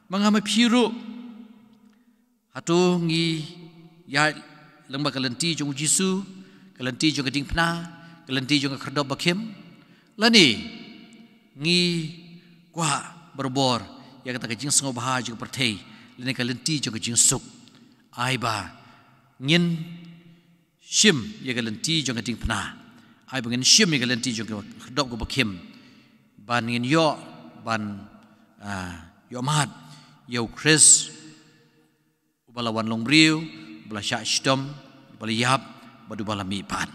Ma nga ma phi ruh, hato ngi ïaid lyngba ka lynti jong u Jisu, ka lynti jong ka diengphna, ka lynti jong ka khyrdop bakhim, lane ngi kwah barabor ïa kata ka jingsngewbha jong ka pyrthei lane ka lynti jong ka jingsuk? Ai ba ngin shim ïa ka lynti jong ka diengphna, ai ba ngin shim ïa ka lynti jong ka khyrdop kaba khim, ban ngin ïoh ban, ah, ïoh mad ïa u Khrist uba la wan long briew, uba la shah shitom, uba la ïap bad uba la mihpat.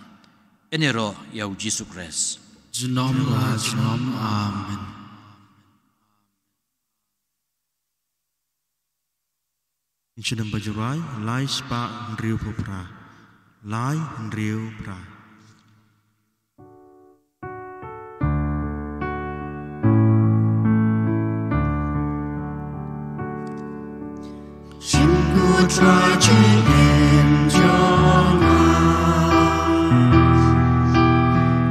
Ïaroh ïa u Jisu Khrist. Junom la junom. Amen. Ngi shu dang ba Jurai, lai spah hynriew phew phra. Lai hynriew phra. Shim ko Trai jingim jong nga.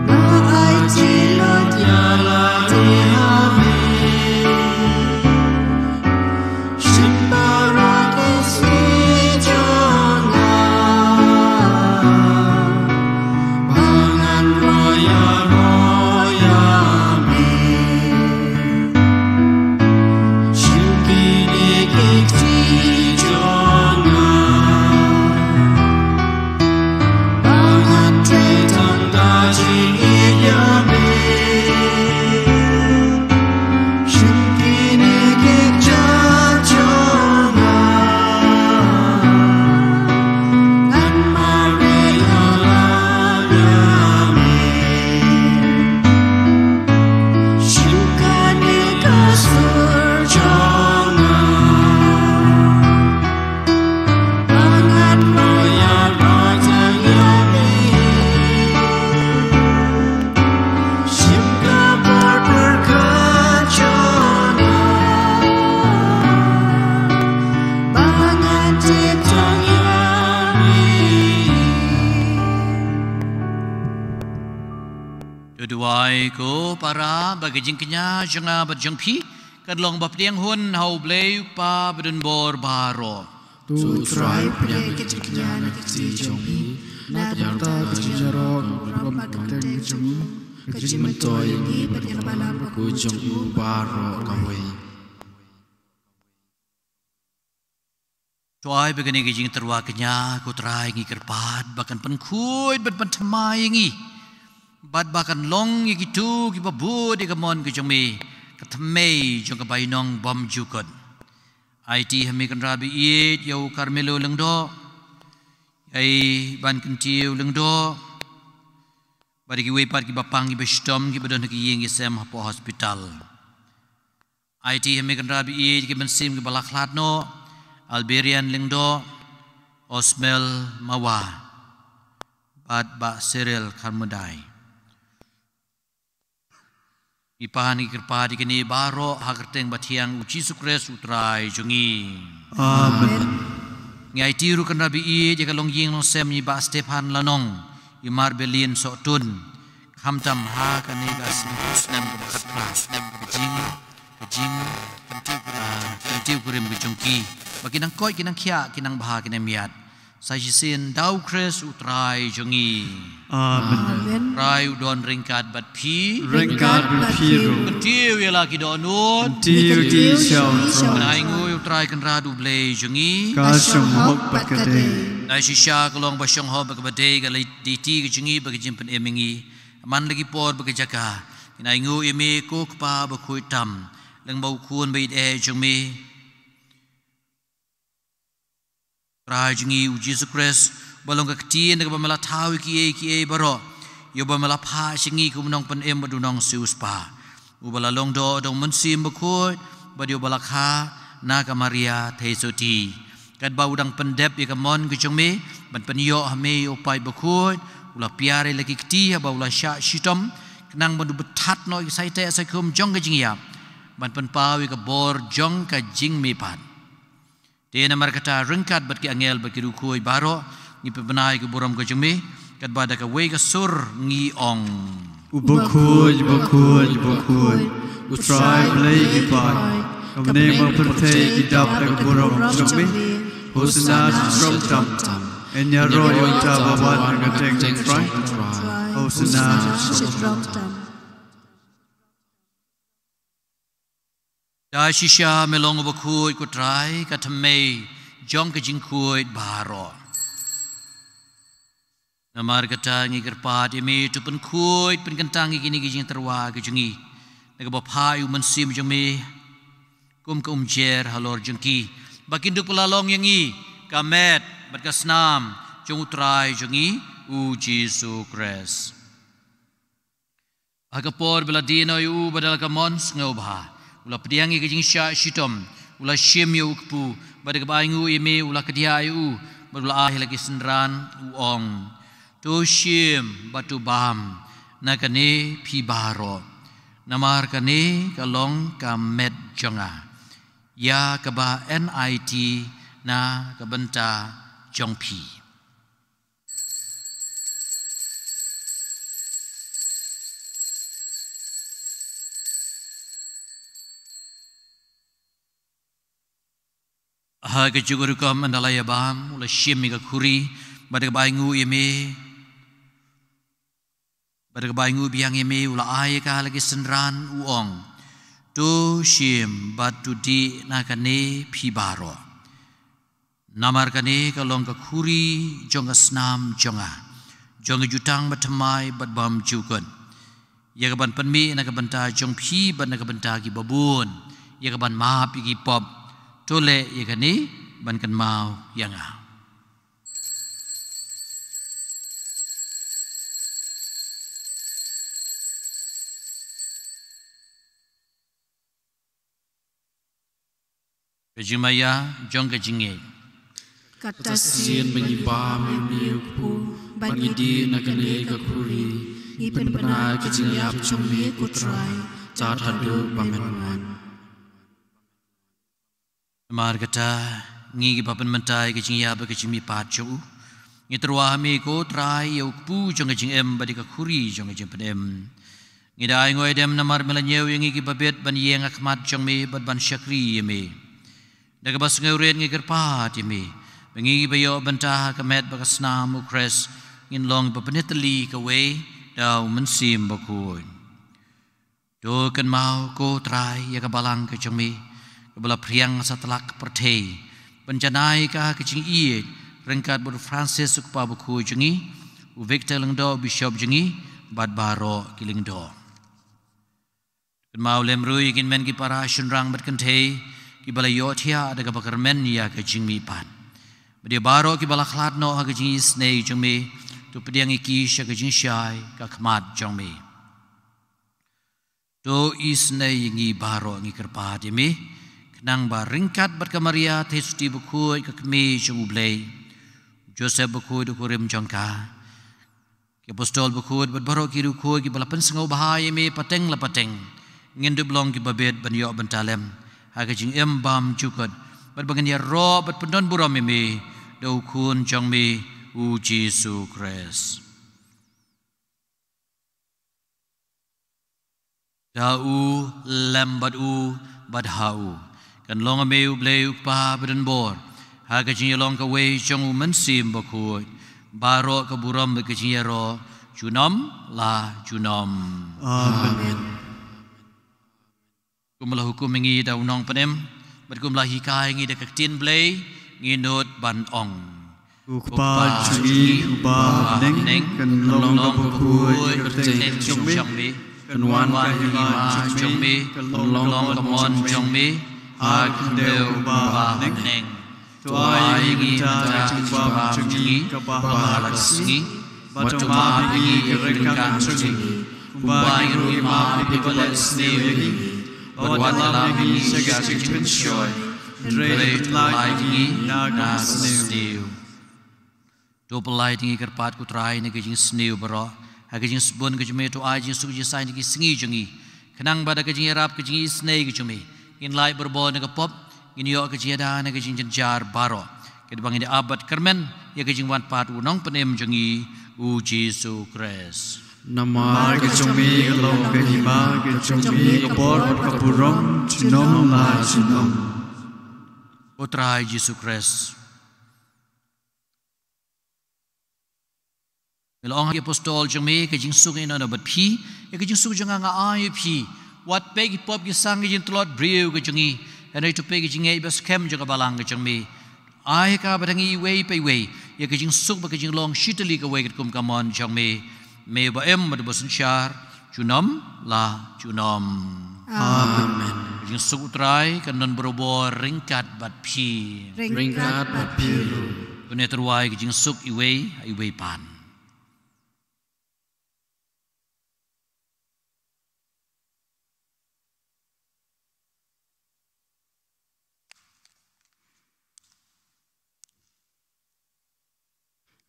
Nga aiti lut ïa lade ha me. Shim baroh ki sngi jong nga. Ba ngan roi ïa, roi ïa me. Shim kine ki kti jong nga. To duwai ko para ba ka jingkñia jong nga bad jong phi kan long ba pdiang hun ha U Blei U Kpa badonbor baroh. To U Trai pdiang ka jingkñia na ka kti jong phi, na ka bynta ka jingïaroh ka burom bad ka kyrteng jong u, ka jingmyntoi ïa ngi bad ïa ka balang bakhuid jong u baroh kawei. To ai ba kane ka jingtyrwa kñia ko Trai ngi kyrpad ba kan pynkhuid bad pynthymmai ïa ngi, bad ba kan long ïa kito kiba bud ïa ka mon ka jong me ka thymmei jong ka bainong bymjukut. Aiti ha me Kynrad ba ïeit ïa u Carmelo Lyngdoh, ïa i Bankyntiew Lyngdoh, bad ïa kiwei pat kiba pang kiba shitom kiba don ha ki ïing ki sem hapoh hospital. Aiti ha me Kynrad ba ïeit ïa ki mynsiem kiba la khlad noh, Alberian Lyngdoh, Osmel Mawa, bad Bah Cyril Kharmudai. Ngi pan ngi kyrpad ïa kine baroh ha ka kyrteng bathiang U Jisu Khrist U Trai jong ngi. Amen. Ngi aiti ruh Kynrad ba ïeit ïa ka longïing longsem i Bah Stephan Lanong, i Marbelin Sohtun, khamtam ha kane ka snem kaba khatphra, ka jing, ka jing, kyntiew kurim, ah, kyntiew kurim ka jong ki, ba ki nang koit ki nang khiah ki nang bha ki nang miat. Sa shisien da U Khrist U Trai jong ngi. Amen. Amen. Trai u don ryngkat bad phi. Ryngkat bad phi ruh. Kyntiew ïa la ki dohnud. Kyntiew ïa ki sha U Trai. Ngan ainguh ïa U Trai Kynrad U Blei jong ngi. Ka sngewhok bad ka dei. Dei shisha ka long ba sngewhok bad kaba dei ka leit dei ti ka jong ngi bad ka jingpynim ïa ngi man la ki por bad ka jaka. Ngan ainguh ïa me ko Kpa bakhuid tam, lyngba U Khun ba ïeit eh jong me, Trai jong ngi U Jisu Khrist, ba long ka ktien da kaba me la thaw ïa kiei kiei baroh, ïa uba me la phah sha ngi kum u nongpynim bad u nongsiewspah, uba la long doh da U Mynsiem Bakhuid, bad ïa uba la kha na ka Maria Theisotti. Katba u dang pyndep ïa ka mon ka jong me ban pynïoh ha me ïa u paid bakhuid, u la piar ïa la ki kti haba u la shah shitom, khnang ban u bthah noh ïa ki saiteh saikhum jong ka jingïap, ban pynpaw ïa ka bor jong ka jingmihpat. Te namar kata ryngkat bad ki angel bad ki riewkhuid baroh, ngi pynbna ïa ka burom ka jong me, katba da kawei ka sur ngi ong: U bakhuid, u bakhuid, u bakhuid, U Trai Blei ki paid. Ka bneng bad pyrthei ki dap da ka burom jong me. Hosana ha ka throng tam. Yn ïaroh ïa uta uba wan ha ka kyrteng U Trai. Hosana ha ka throng tam. Da shisha me long u bakhuid ko Trai, ka thymmei jong ka jingkhuid baroh. Namar kata ngi kyrpad ïa me, to pynkhuid pynkyntang ïa kine ki jingtyrwa ki jong ngi, da kaba phah ïa U Mynsiem jong me kum ka umjer halor jong ki, ba kin dup la long ïa ngi ka met bad ka snam jong U Trai jong ngi U Jisu Khrist. Ha ka por ba la die noh ïa u bad da la ka mon sngewbha, u la pdiang ïa ka jingshah shitom, u la shim ïa u kpu, bad da kaba ainguh ïa me u la kdiah ïa u, bad u la ai ha la ki synran, u ong: To shim bad to bam na kane phi baroh, namar kane ka long ka met jong nga, ïa kaba yn aiti na ka bynta jong phi. Ha kajuh ka rukom ynda la ïa bam, u la shim ïa ka khuri, bad da kaba ainguh ïa me, bad da kaba ainguh biang ïa me, u la ai ïa ka ha la ki synran, u ong: To shim bad to dih na kane phi baroh, namar kane ka long ka khuri jong ka snam jong nga, jong ka jutang bathymmai bad bymjukut, ïa kaban pynmih na ka bynta jong phi bad na ka bynta kiba bun, ïa kaban map ïa ki pop. To leh ïa kane ban kynmaw ïa nga. Ka jingmaïa jong ka jingngeit. Kata sien ba ngi bam ïa u kpu bad ngi dih na kane ka khuri, ngi pynbna ka jingïap jong me ko Trai tad haduh ba men wan. Namar kata, ngi kiba pynmynta ïa ka jingïap bad ka jingmihpat jong u, Ngi tyrwa ha me ko Trai ïa u kpu jong ka jingim bad ïa ka khuri jong ka jingpynim. Ngi da ai ngoi dem namar me la ñiew ïa ngi kiba bit ban ïeng ha khmat jong me bad ban shakri ïa me. Da kaba sngewrit ngi kyrpad ïa me ba ngi kiba ïoh bynta ha ka met bad ka snam u Khrist ngin long ba pynïatylli kawei da u Mynsiem Bakhuid. To kynmaw ko Trai ïa ka balang ka jong me kaba la phriang satlak ka pyrthei, ban janai ka ha ka jingïeit ryngkat bad u Francis u kpa bakhuid jong ngi, u Victor Lyngdoh u bishop jong ngi, bad baroh ki lyngdoh. Kynmaw lem ruh ïa ki hynmen ki para shynrang bad kynthei kiba la ïohthiah da kaba kyrmen ïa ka jingmihpat, bad ïa baroh kiba la khlad noh ha ka jingisynei jong me, to pdiang ïa ki sha ka jingshai ka khmat jong me. To isynei ïa ngi baroh, ngi kyrpad ïa me, khnang ba ryngkat bad ka Maria Theisotti bakhuid ka kmie jong u Blei, u Joseph bakhuid u kurim jong ka, ki apostol bakhuid bad baroh ki riewkhuid kiba la pynsngewbha ïa me pateng la pateng, ngin dup long kiba bit ban ïoh bynta lem ha ka jingim bymjukut, bad ba ngin ïaroh bad pyndonburom ïa me da u Khun jong me u Jisu Khrist. Da u, lem bad u, bad ha u, kan long ha me u Blei u Kpa badonbor, ha ka jingïalong kawei jong u Mynsiem Bakhuid, baroh ka burom bad ka jingïaroh junom la junom. Amen. Kumba la hukum ïa ngi da u Nongpynim, bad kumba la hikai ïa ngi da ka ktien Blei, ngi nud ban ong: U Kpa jong ngi uba ha bneng, kan long kaba khuid ïa ka kyrteng jong me, kan wan ka hima jong me, kan long ka mon jong me ha ka khyndew uba ha bneng. To ai ïa ngi mynta ka jingbam jong ngi kaba ha ka sngi, bad to map ïa ngi ki ryngkat jong ngi, kumba ngi ruh ngi map ïa kiba leh sniew ïa ngi, bad wat lam ïa ngi sha ka jingpynshoi, hynrei to pyllait ïa ngi na ka sniew. To pyllait ïa ngi, kyrpad ko Trai, na ka jingsniew baroh, ha ka jingsbun ka jong me to ai jingsuk jingsaiñ ha ki sngi jong ngi, khnang ba da ka jingïarap ka jingisynei ka jong me, ngin lait barabor na ka pop, ngin ïoh ka jingïada na ka jingjynjar baroh, katba ngin ïa ap bad kyrmen ïa ka jingwan pat u Nongpynim jong ngi u Jisu Khrist. Namar ka jong me ka long ka hima, ka jong me ka bor bad ka burom junom la junom. Ko Trai Jisu Khrist, me la ong ha ki apostol jong me, ka jingsuk ngan ïoh bad phi, ïa ka jingsuk jong nga nga ai ïa phi. Wat peit ki pop ki sang ka jingtlot briew ka jong ngi, hynrei to peit ka jingngeit bad skhem jong ka balang ka jong me. Ai ha ka bad ha ngi iwei pa iwei ïa ka jingsuk bad ka jinglong shitylli kawei katkum ka mon jong me. Me uba im bad uba synshar junom la junom. Amen. Ka jingsuk u Trai kan don barabor ryngkat bad phi. Ryngkat bad phi ruh. To ïatyrwa ïa ka jingsuk iwei ha iwei pat.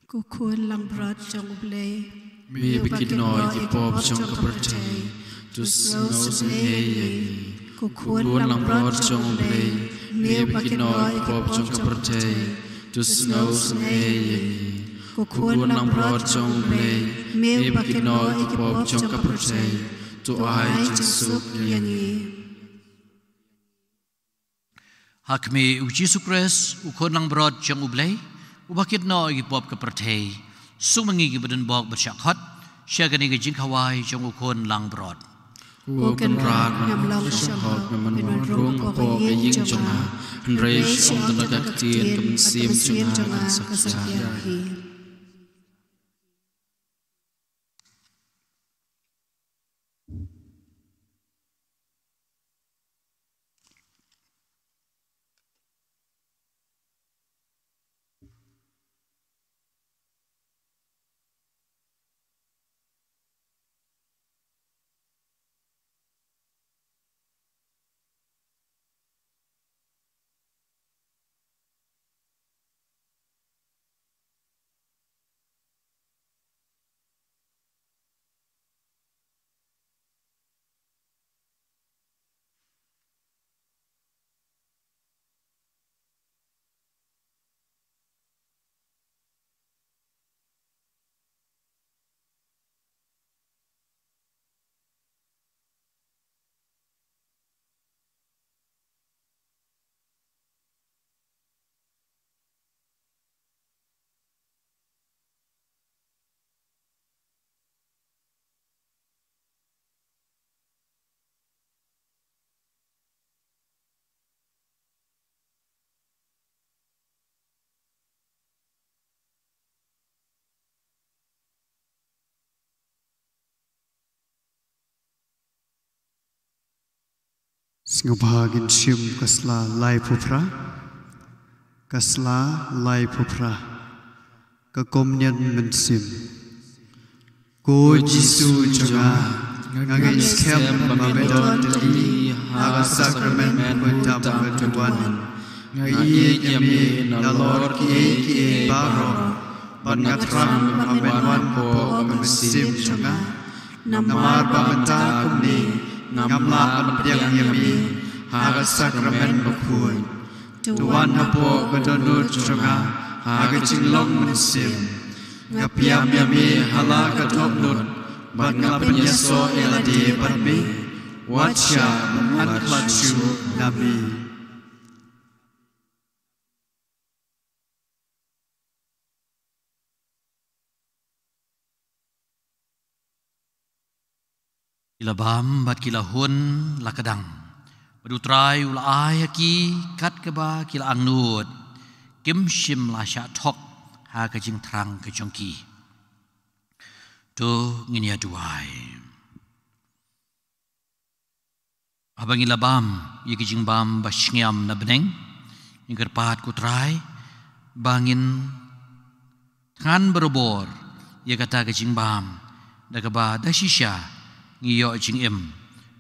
Ko Khun langbrot jong U Blei, me ba kit noh ïa ki pop jong ka pyrthei, to sngewsynei ïa ngi. Ko Khun langbrot jong U Blei, me ba kit noh ïa ki pop jong ka pyrthei, to sngewsynei ïa ngi. Ko Khun langbrot jong U Blei, me ba kit noh ïa ki pop jong ka pyrthei, to ai jingsuk ïa ngi. Ha khmih, u Jisu Khrist, u Khun langbrot jong U Blei, uba kit noh ïa ki pop ka pyrthei, suk ma ngi kiba don bok bad shah khot sha kane ka jingkhawai jong u Khun langbrot. Ko Kynrad, ngam long shongkun ban wan rung hapoh ka ïing jong nga, hynrei shu ong tang da ka ktien, ka mynsiem jong nga kan sa khia hi. Nga ba ngin shim ka sla laiphew phra. Ka sla laiphew phra. Ka Komunion Mynsiem. Ko Jisu jong nga, nga ngeit skhem ba me don tylli ha ka sakramen bakhuid tam ba me wan. Nga ïeit ïa me nalor kiei kiei baroh, bad nga thrang ba me wan hapoh ka mynsiem jong nga. Namar ba mynta kumne ngam lah ban pdiang ïa me ha ka sakramen bakhuid. To wan hapoh ka dohnud jong nga ha ka jinglong mynsiem. Nga pdiang ïa me ha la ka dohnud, bad nga pynïasoh ïa lade bad me. Wat shah ban khlad shuh na me. Ki la bam bad ki la hun la ka dang. Bad U Trai u la ai ha ki kat kaba ki la angnud. Kim shym la shah thok ha ka jingthrang ka jong ki. To ngin ïa duwai. Haba ngi la bam ïa ki jingbam ba shngiam na bneng, ngi kyrpad ko Trai ba ngin thngan barabor ïa kata ka jingbam, da kaba da shisha ngi ïoh jingim,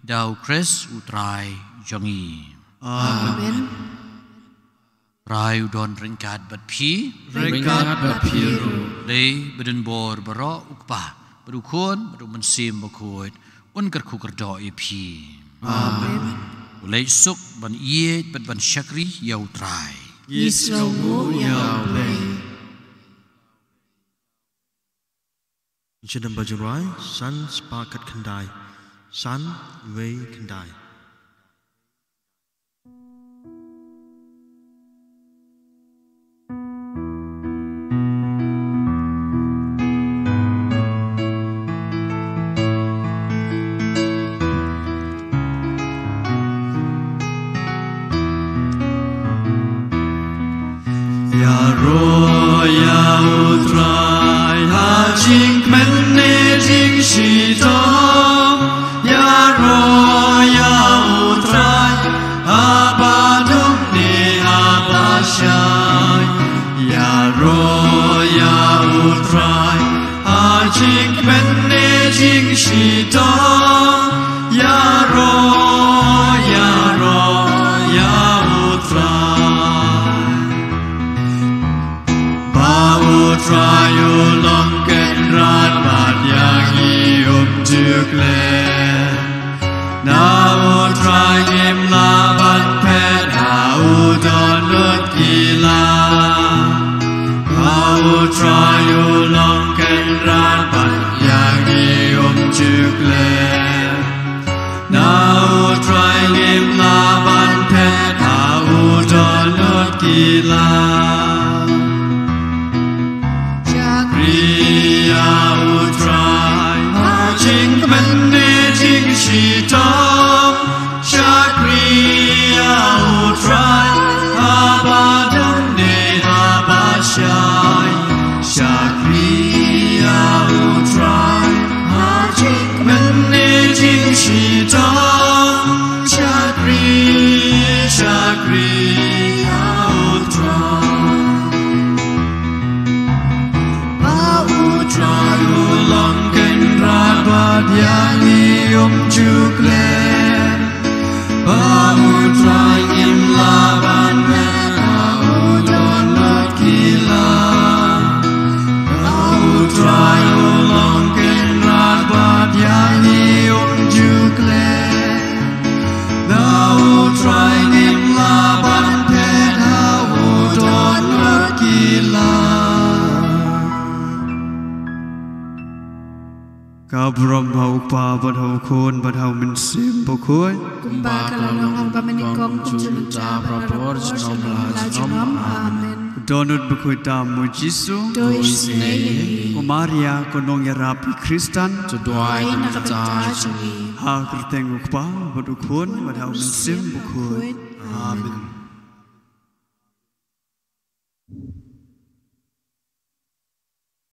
da U Khrist U Trai jong ngi. Amen. Trai u don ryngkat bad phi. Ryngkat bad phi ruh. Dei ba don bor baroh, U Kpa, bad U Khun, bad U Mynsiem Bakhuid, un kyrkhu kyrdoh ïa phi. Amen. U leit suk ban ïeit bad ban shakri ïa U Trai. Ngi sngewnguh ïa U Blei. Jingdon ba jingrwai san spah khatkhyndai. San wei khyndai. Ïaroh ïa U Trai ha jingkmen ne jingshitom. Ïaroh ïa U Trai haba dum ne haba shai. Ïaroh ïa U Trai ha jingkmen ne jingshitom. Ïaroh, ïaroh ïa U Trai. Ba U Trai u long kynrad bad ïa ngi um ju klet. Na U Trai ngim lah ban phet, ha u don lut ki la. Ba U Trai u long kynrad bad ïa ngi um ju klet. Na U Trai ngim lah ban phet, ha u don lut ki la. Shakri ïa U Trai ha jingkmen ne jingshitom. Shakri ïa U Trai haba dum ne haba shai. Shakri ïa U Trai ha jingkmen ne jingshitom. Shakri, shakri ïa U Trai. Ba U Trai u long kynrad bad ïa ngi um ju klet. Ba U Trai ngim lah ban phet, ha u don lut ki la. Ba U Trai u long kynrad bad ïa ngi um ju klet. Ba U Trai ngim lah ban phet, ha u don lut ki la. Ka burom ha U Kpa bad ha U Khun bad ha U Mynsiem Bakhuid. Kumba ka la long ha kaba mynnyngkong, kumjuh mynta, baroh por, junom la junom. Amen. Dohnud bakhuid tam U Jisu. To isynei ïa ngi. Ko Maria ko nongïarap ki Khristan, to duwai na ka bynta jong ngi. Ha ka kyrteng U Kpa bad U Khun bad ha U Mynsiem Bakhuid. Amen.